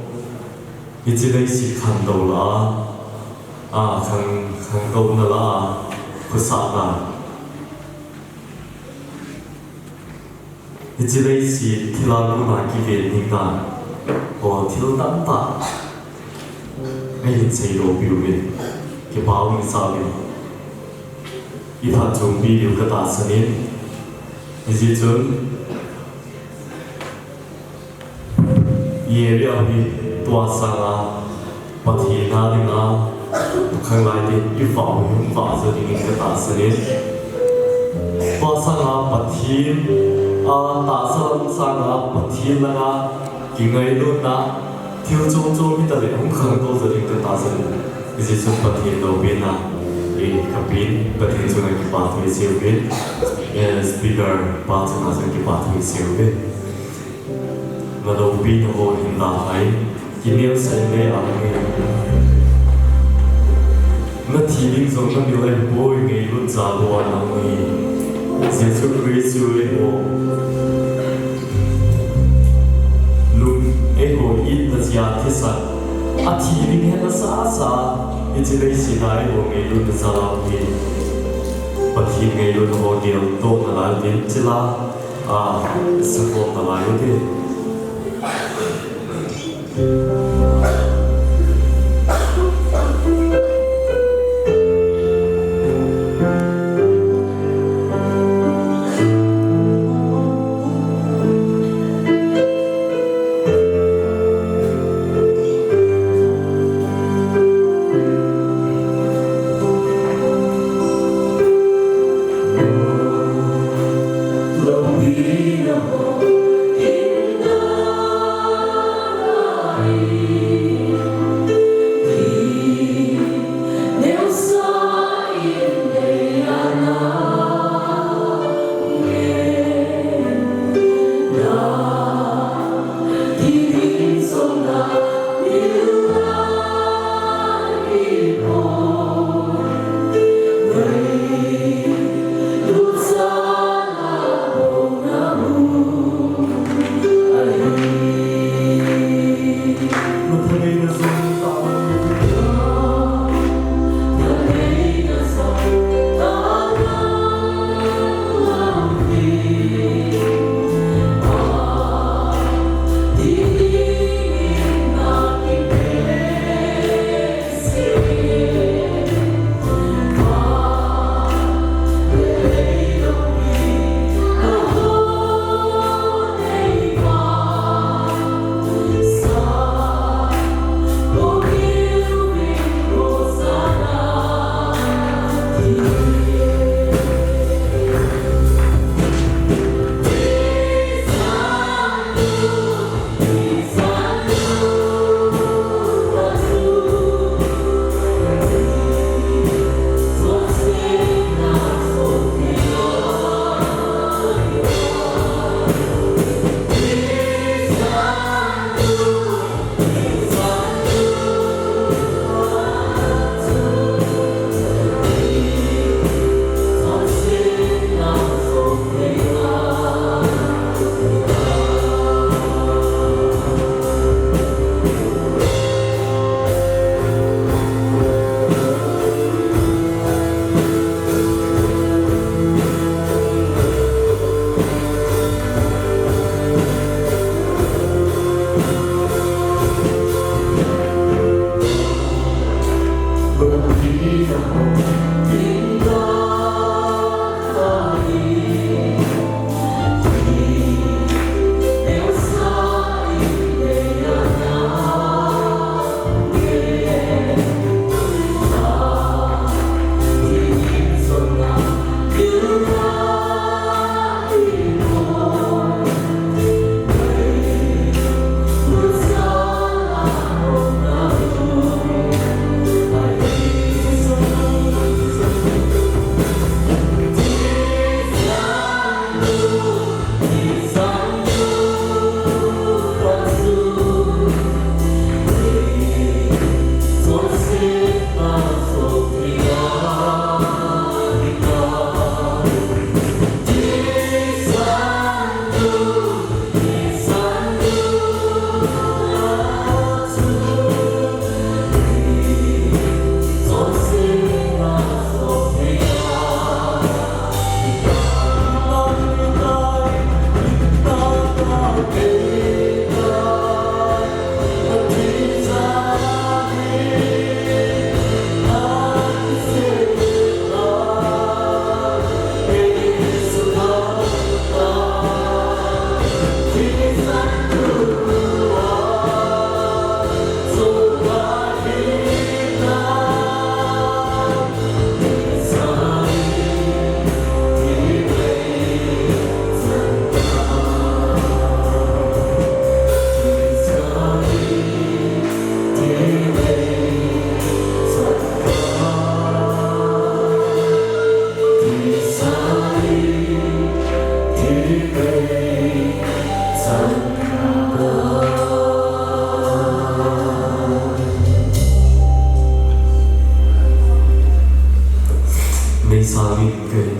hiche leiset khangdong lah a, ah, khang, khangdouna lah a, khosahna. Hiche leiset thilha kona kiven ding dan ho thil tamtah ahin seidoh piuvin, kipa um i sa uvin, i phatchompi diu ka tahsan in, hijeh chun, i area hi tua sanga Pathen a dinga, khanglai te i vah u hi hung vah jo dingin ka tahsan in. Tua sanga Pathen a tahsa lam sanga Pathen langa kingailutna thil chom chom hita le hung khangtou jo ding ka tahsan in. Hijeh chun Pathen loupina, eh, ka pen, Pathen chunga kipa thu i sei uvin, eh, speaker pa chunga jong kipa thu i sei uvin. Na loupina ho hin dalha in, kinel sah in le ahi. Na thi ding jong na mil ahipoi, ngailut jal lou a na um ahi. Jesu Christ chu eiho lung, eiho itna jeh a thisan, a thi ding hetna sasa, hiche leiset a eiho ngailutna jal a um ahi. Pathen ngailutna ho geldohna lai u hitin, chule a, sakhom nalai u hite.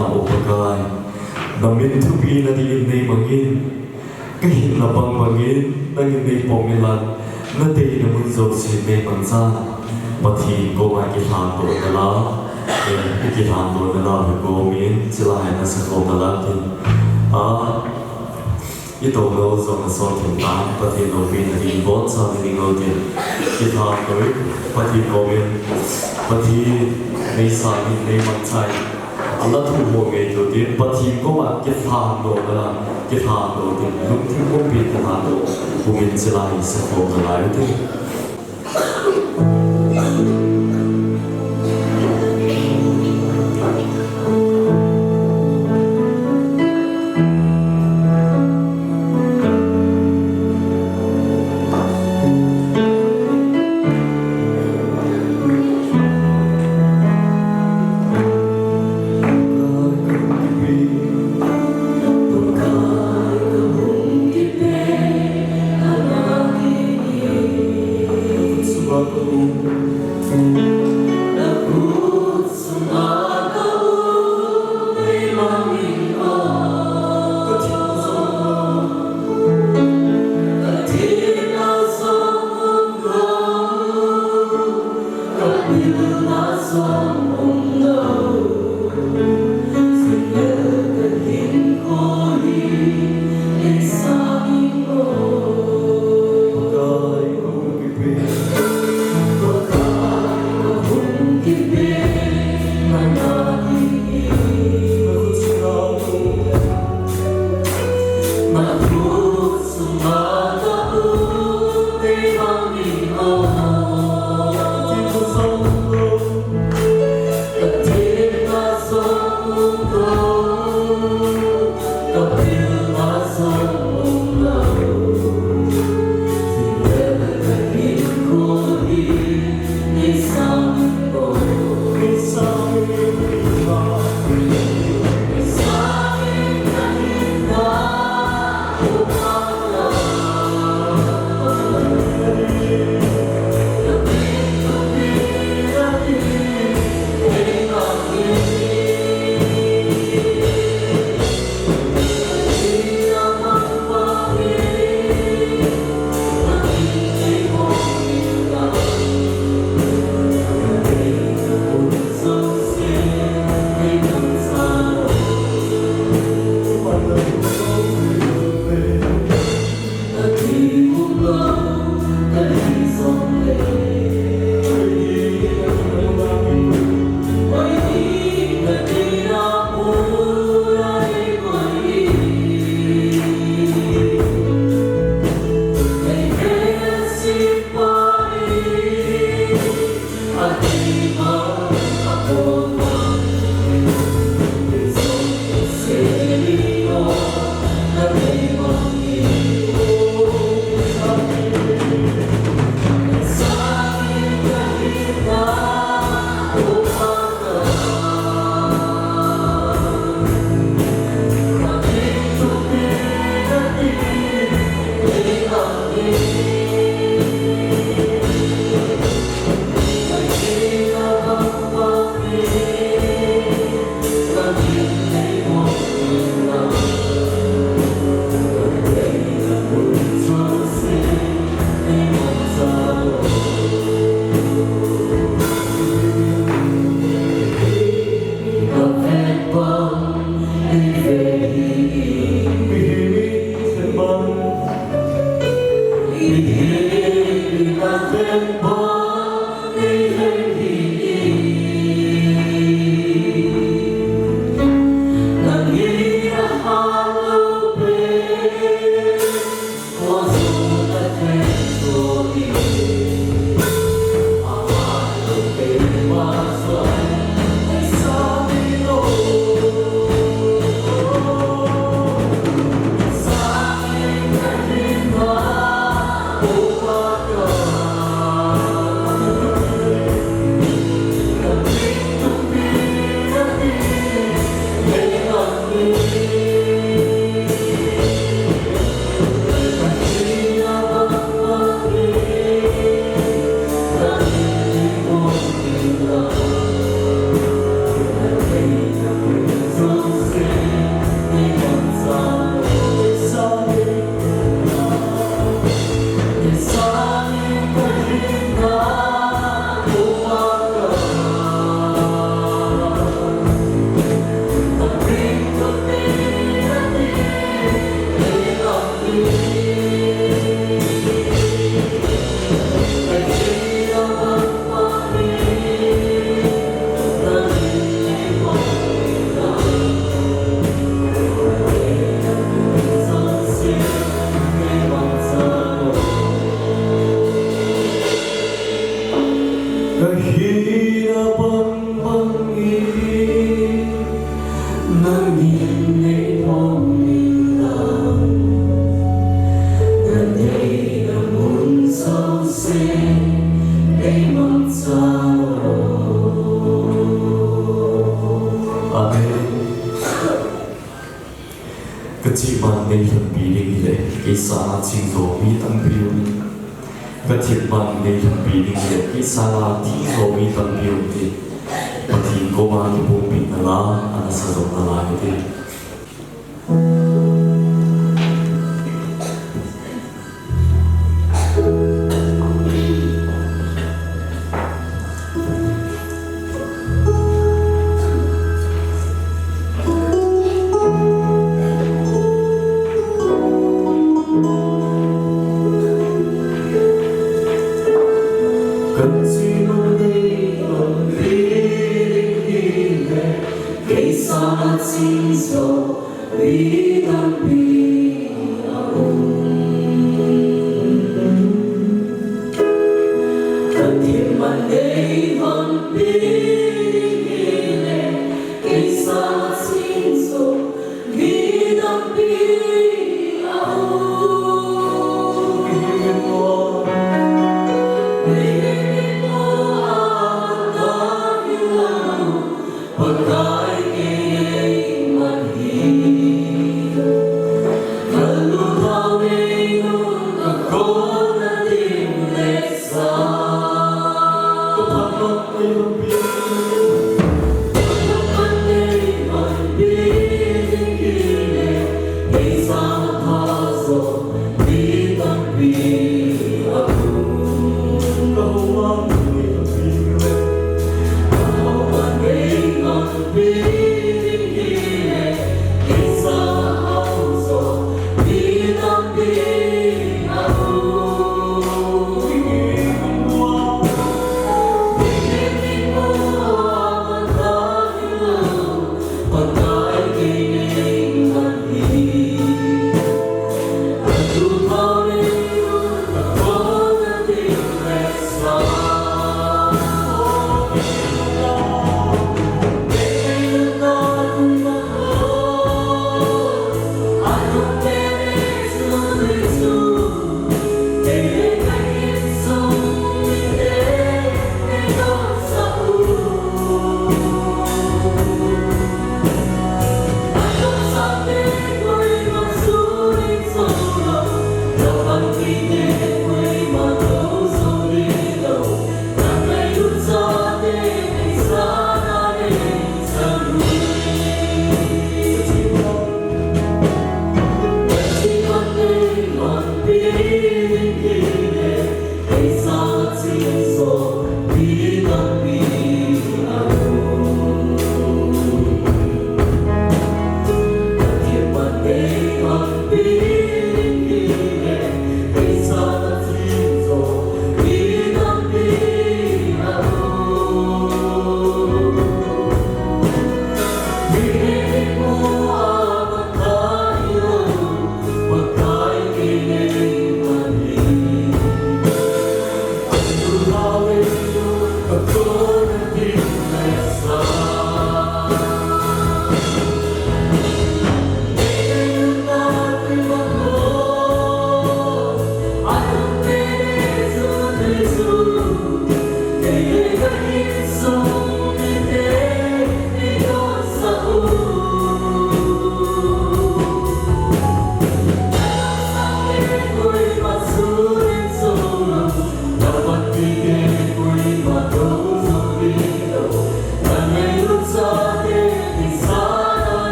O Pakai, na min thupina dingin nei mangin, ka hinna bang bangin, nangin nei pom inlang, na deina mun jouse nei mangchan, Pathen koma kilhandoh nalai, eh, kilhandoh nalai, hi komin, chilai na sakhom nalai tin. Ah, I toulou jong asol thim tan, Pathen loupina ding, bonsah ding lou tin. Kilhandoh in, Pathen komin, Pathen nei sangin, nei mangchan. Ala thu ho ngei tu tin, Pathen koma kilhandoh nalai, kilhandoh tin. Lungthim pumpi kilhandoh, pumin chilai sakhom nalai tin. Amen. Ka themman nei lhonpi ding hile, kei sanga ching jo mi tampi um in. Ka themman nei lhonpi ding hile, kei sanga thing jo mi tampi um in. Pathen koma kipuipi nalai, ana sa jo nalai hite.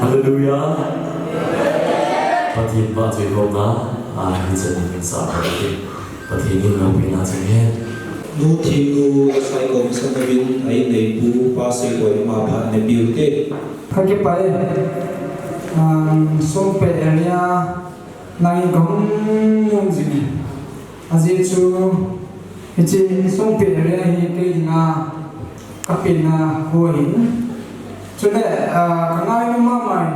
Hallelujah. Pathen vahchoi khomna, a, hichan in sa Pathen, Pathen in loupina chang hen. Nu Thingnu Saikho Mission Nabin a inneipu Pa Seikho in ama phat neipeh ute. Kakipah e, um, Songpeh area, nangin kahung nom jing e. Ajeh chu, hiche Songpeh area hi kei dinga kapenna kho ahin. Chule, ah, kangailu mama in,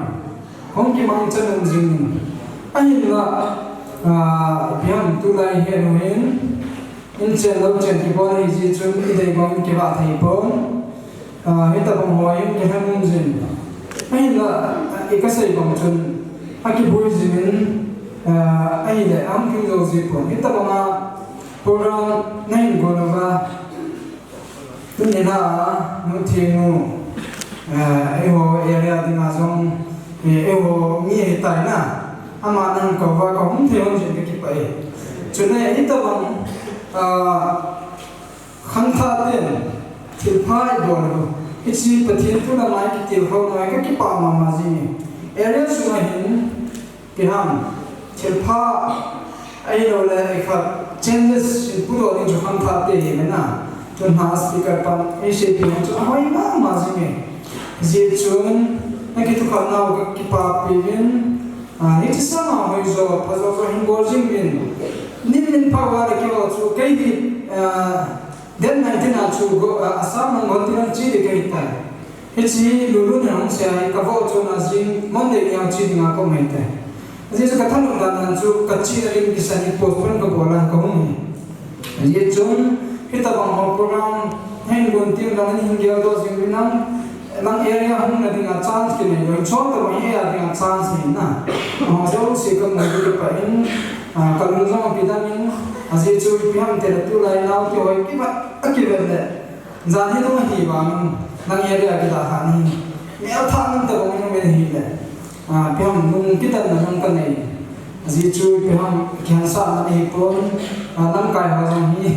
kahung kimangcha nom jing in. Ahinla, ah, ipi ham tulai hi ahin. Inchen louchen kibol ahi jeh chun idei bang in kivah thei pon. Ah, hitabang ho in kihen um jin. Ahinla, ah, i kasei bang chun, akiboi jing in, ah, ahile, ahung kin jou ji pon. Hitabang a program nahin gon uva, tuni a, Nu Thingnu, ah, eiho area dinga jong, eh, eiho mi ahitai na. Ama nahin kou uva, kahung thei hon jin kakipah e. Chule, hitabang, ah, Khangthah ten thilpha ibol u. Hiche Pathen thu lama ikitilkhou nau hi kakipah mama jing e. Area sunga hin, ipi ham, thilpha ahilouleh ikhat changes ipudoh ding chu khangthah te hi ahi na. Tun a speaker pan eiseipeh u chu ahoi mama jing e. Hijeh chun, nakithukhat nau kakipapi uvin, Ah, hiche sanga hoijo, phajo jo hin bol jing uvin. Nin min pha uva le keiho chu, kei hi, ah, date nineteen a chu go, ah, Assam Nanglong tilang che ding kahitai. Hiche Lulu in ahung sei a hi kavoh chun ajing Monday nia che dinga kaum ahitai. Ajeh chu kathanop dan dan chu kachena ding kisan in postpone kabol a kahung hi. Hijeh chun, hitabang ho program, hin gon teng lang hin geldoh jing uvin lang, lang area hung na dinga chance kinei lou, chon tabang hi area dinga chance hi na. Amaho jouse kamu kipah in, ah, kalung jong kidang in, ajeh chu ipi ham itile tulai naote ho kipat, akivet le. Jan hi nung ahi vangin, lang area kidalhah in, melthah nung tabang in um in ahile. Ah, ipi ham nung kitanna nung kanei. Ajeh chu ipi ham kihangsan ahi pon, ah, lamkai ho jong hi,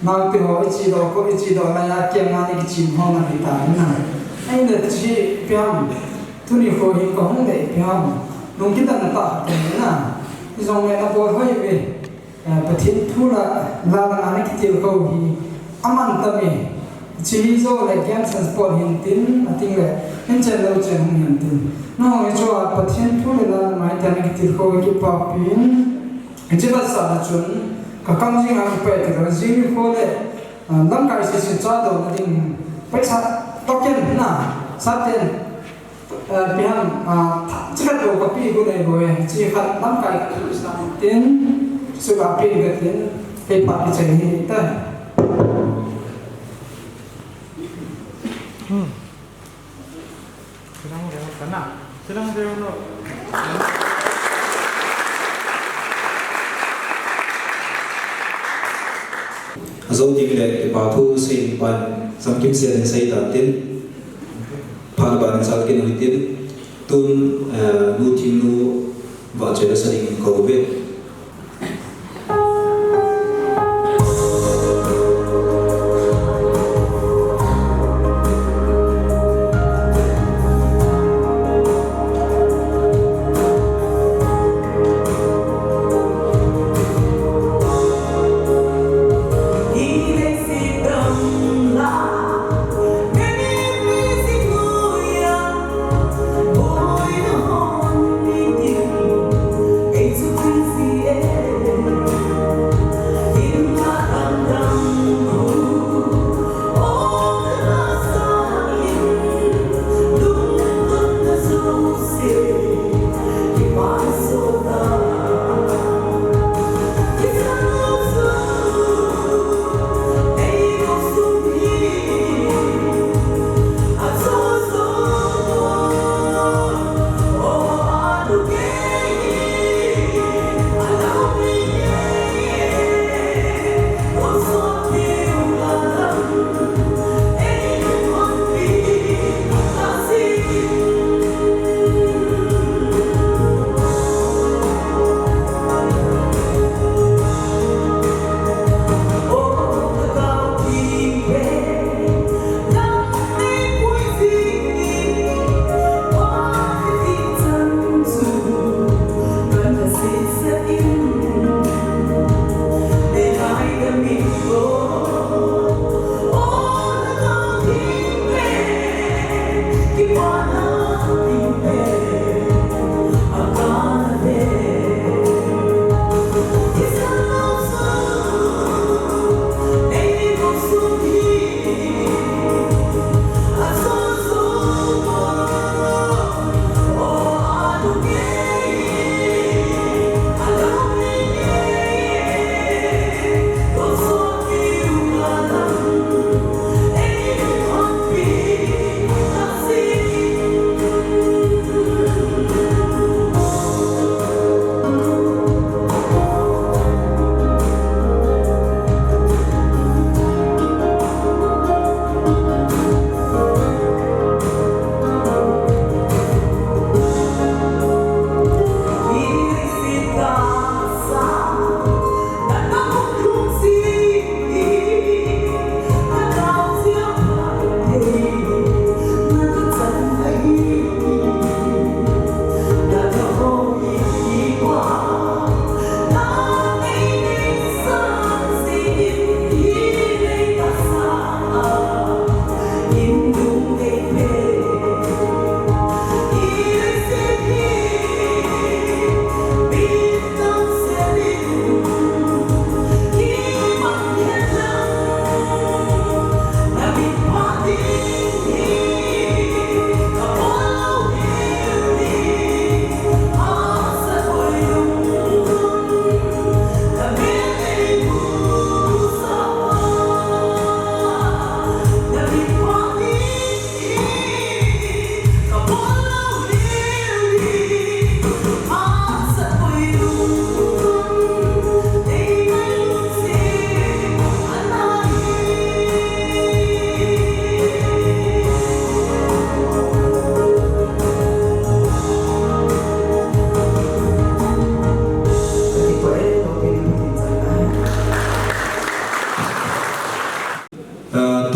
naote ho ichedoh ko, ichedoh lai a kiang a ni kichim ho ahi tan na. Ahile hiche ipi ham, tuni kho hi kahung le ipi ham, nung kitanna tah kanei na. Hijongle nabol hoi uve. Eh, Pathen thu la, la langa nakitilkhou hi aman tam e. Hiche hi jou le games and sport hin tin, ating le, inchen louchen hung hin tin. Nangho hiche a Pathen thu le la langa hiti a nakitilkhou hi kipapi in. Hiche vetsahna chun, kakam jing a kipai tilou, jing nikho le, ah, lamkai sese chadohna ding, paisa token na, saten, Ah, ipi ham, ah, chikhat bou kapeh got nei bou e, chikhat lamkai khat sa tin, chu kapeh got tin, kei phat kichai hita. Hmm. Silang reo kana. Silang reo lo. Ajou ding le, kipa thu sei pan, Samkim Sen in sei tan tin. Phat ban chal kin hitin, tun, eh, Nu Thingnu vahchoi lasa dingin kou uve.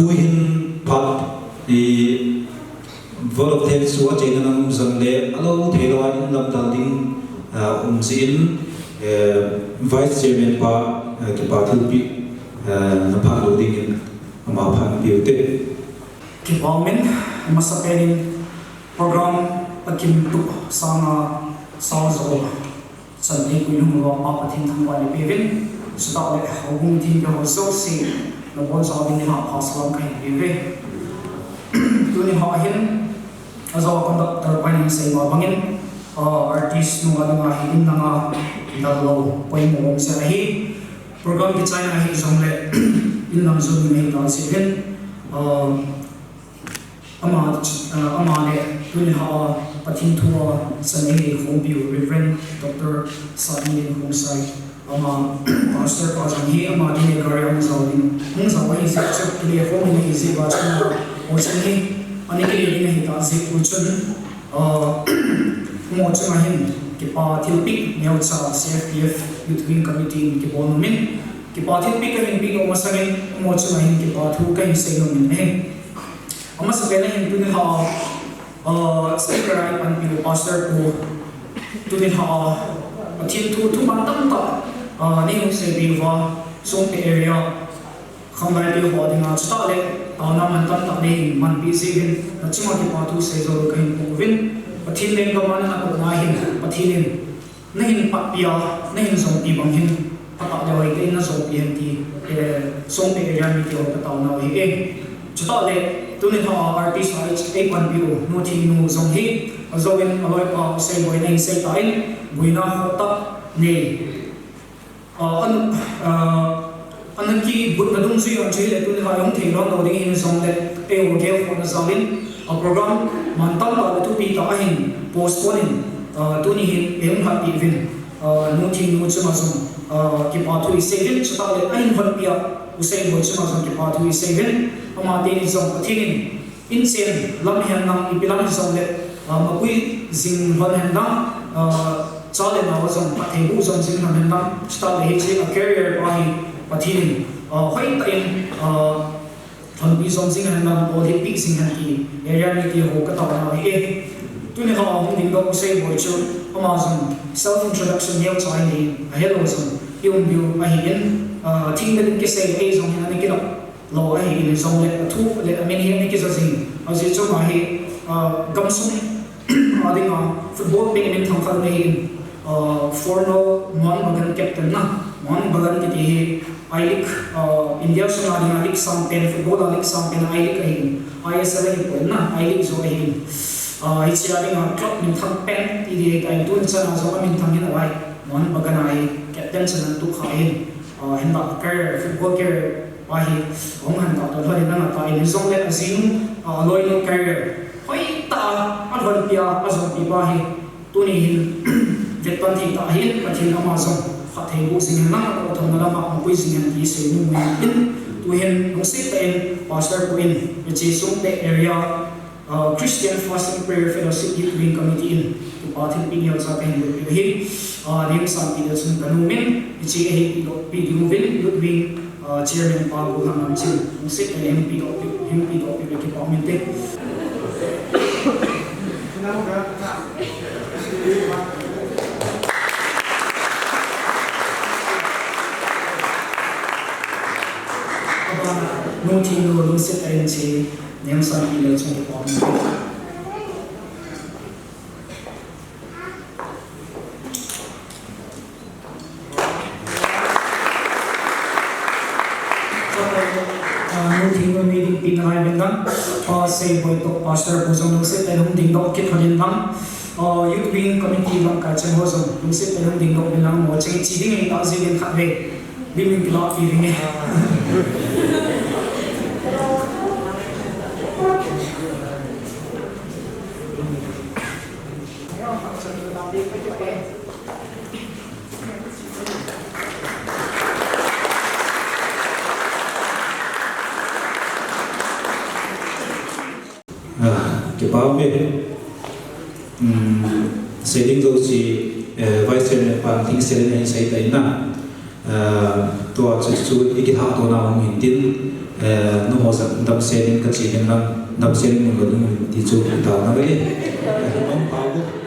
Tuhin phat i vote of thanks chu achaina lam jong le, alou theilou a inlam dal ding, ah, um jeh in, eh, Vice Chairman pa, eh, kipa thilpeh, eh, na phah lou dingin ama phah peh u te. Kipa umin, amasapen in program akintup sanga sao jo chan eipui hung uva Pa Pathen thangvah in eipeuvin, chutah le houbung thengte ho jouse, nabonchauvin nilhah pha salam kahin peuve. Tuni lha hin, ajou a conductor pan asei ma bangin, ah, artist nu a dinga hi inlanga dallou poimo um jeh ahi. Program kichaina hi jongle inlam jon ding ahi tah jeh in, ah, Ama, ah, ama le tuni lha a Pathen thu a chan eihoupiu Reverend Doctor Satnilin Khongsai, ama Pastor pa jong hi ama ding le gari a hung jao ding, hung jao ahi jeh chun kile khom ding ahi jeh uva chun, o chun hi, ani kile ding ahi tah jeh u chun, ah, amaho chunga hin kipa thilpeh neocha C F P F Youth Wing Committee in kibol nomin, kipa thilpeh kahin peh nom masangin, amaho chunga hin kipa thu kahin sei nomin ahi. Amasapen a hin tuni lha, ah, speaker a eipanpiu Pastor pu, tuni lha, Pathen thu, thuman tamtah, ah, nei hung seipeh uva, Songte area, khanglai peh ho dinga, chutah le, taona man tamtah nei manpeh jeh uvin, nachunga kipa thu sei jou kahin pon uvin, Pathen lenggam a nana kona hin, Pathen in, nahin patpi a, nahin jompi bang hin, phatah le hoitah in najompi hen ti, eh, Songte area mite ho kataonau ahi e. Chutah le, tuni lha a artist a eipanpiu, Nu Thingnu jong hi, ajouvin aloipa Useiboi in ahin seitan, boina khohtah nei. Ah, an, ah, Ana kibutna dungjui jong chu hile tuni lha hung theilou lou ding ahin jongle, eiho gelkhohna jal in, a program man tamtah le thupi tah a hin postpone in, ah, tuni hin eihung lhatpeh uvin, ah, Nu Thingnu chunga jong, ah, kipa thu isei uvin, chutah le ahin lhonpi a, Useiboi chunga jong kipa thu isei uvin, ama teni jong Pathen in, inchen lam hihen lang, ipi lam hijongle, ah, mapui jing lhon hen lang, ah, cha le nao jong phattheiboh jong jing lhon hen lang, chutah le hiche a career pa hi Pathen in, ah, hoitah in, ah, lhonpi jong jing hen lang, bolhinpi jing hen ti, area mite ho kataonau ahi e. Tuni lha a hung dingdoh Useiboi chu, ama jong self introduction neocha in nei, ahelou jong, i um diu ahin, ah, thingna ding kisei, ei jong hin ana kilap lou ahin, jongle athu le amin hi ana kija jing. Ajeh chu ama hi, ah, gamsung a dinga football pet minthang khat ahin, ah, former Mohun Bagan captain na, Mohun Bagan kiti hi I-League, ah, India sunga dinga league sangpen, football a league sangpen I-League ahin, I S L ahipoi na, I-League jo ahin. Ah, hiche a dinga club minthang pen ti ding ahitai, tun chan a jong aminthang hin alai, Mohun Bagan a hi captain chan ana tukha ahin, ah, hinla career, football career pa hi, ahung lhantah toh lhonin ana tan, hijongle ajinu, ah, aloinu career hoitah a, alhonpi a, ajompi pa hi, tuni hin, vetpan thei tah ahin, Pathen in ama jong phattheiboh jing hen lang, athohna lam a mapui jing hen ti seinom in, tuhin lungset tah in Pastor pu in, hiche Songte area, ah, Christian Fasting Prayer Fellowship Youth Wing Committee in, kipa thilpeh neocha kahin bol peh u ahi, ah, Nemsangpi Lelchung kanu min, hiche ahin pehdoh peh diuvin, Youth Wing, ah, Chairman pa Golhang Lamching, lungset tah in hin pehdoh peh, hin pehdoh peh le kipa um inte. Nu Thingnu lungset tah in hiche Nemsangpi Lelchung kipa um inte. Ah, Nu Thingnu in eidingpeh nalai uvin lang, Pa Seiboi toh Pastor pu jong lungset tah in hung dingdoh kit lhonin lang, ah, Youth Wing Committee lamkai cheng ho jong lungset tah in hung dingdoh uvin lang, amaho cheng che ding ahitah jeh in khatvei lim in kilahpeh uvin e. Ah, kipa um e. Hmm, seiding jouse, eh, Vice Chairman pan thingsel in ahin seitan na. Eh, tua chu chu i kithah tona hung hin tin, eh, nangho jong damsel in ka che ding lang, damsel in mun ka ding ti chu i taona ka hi. Eh, mangpha u.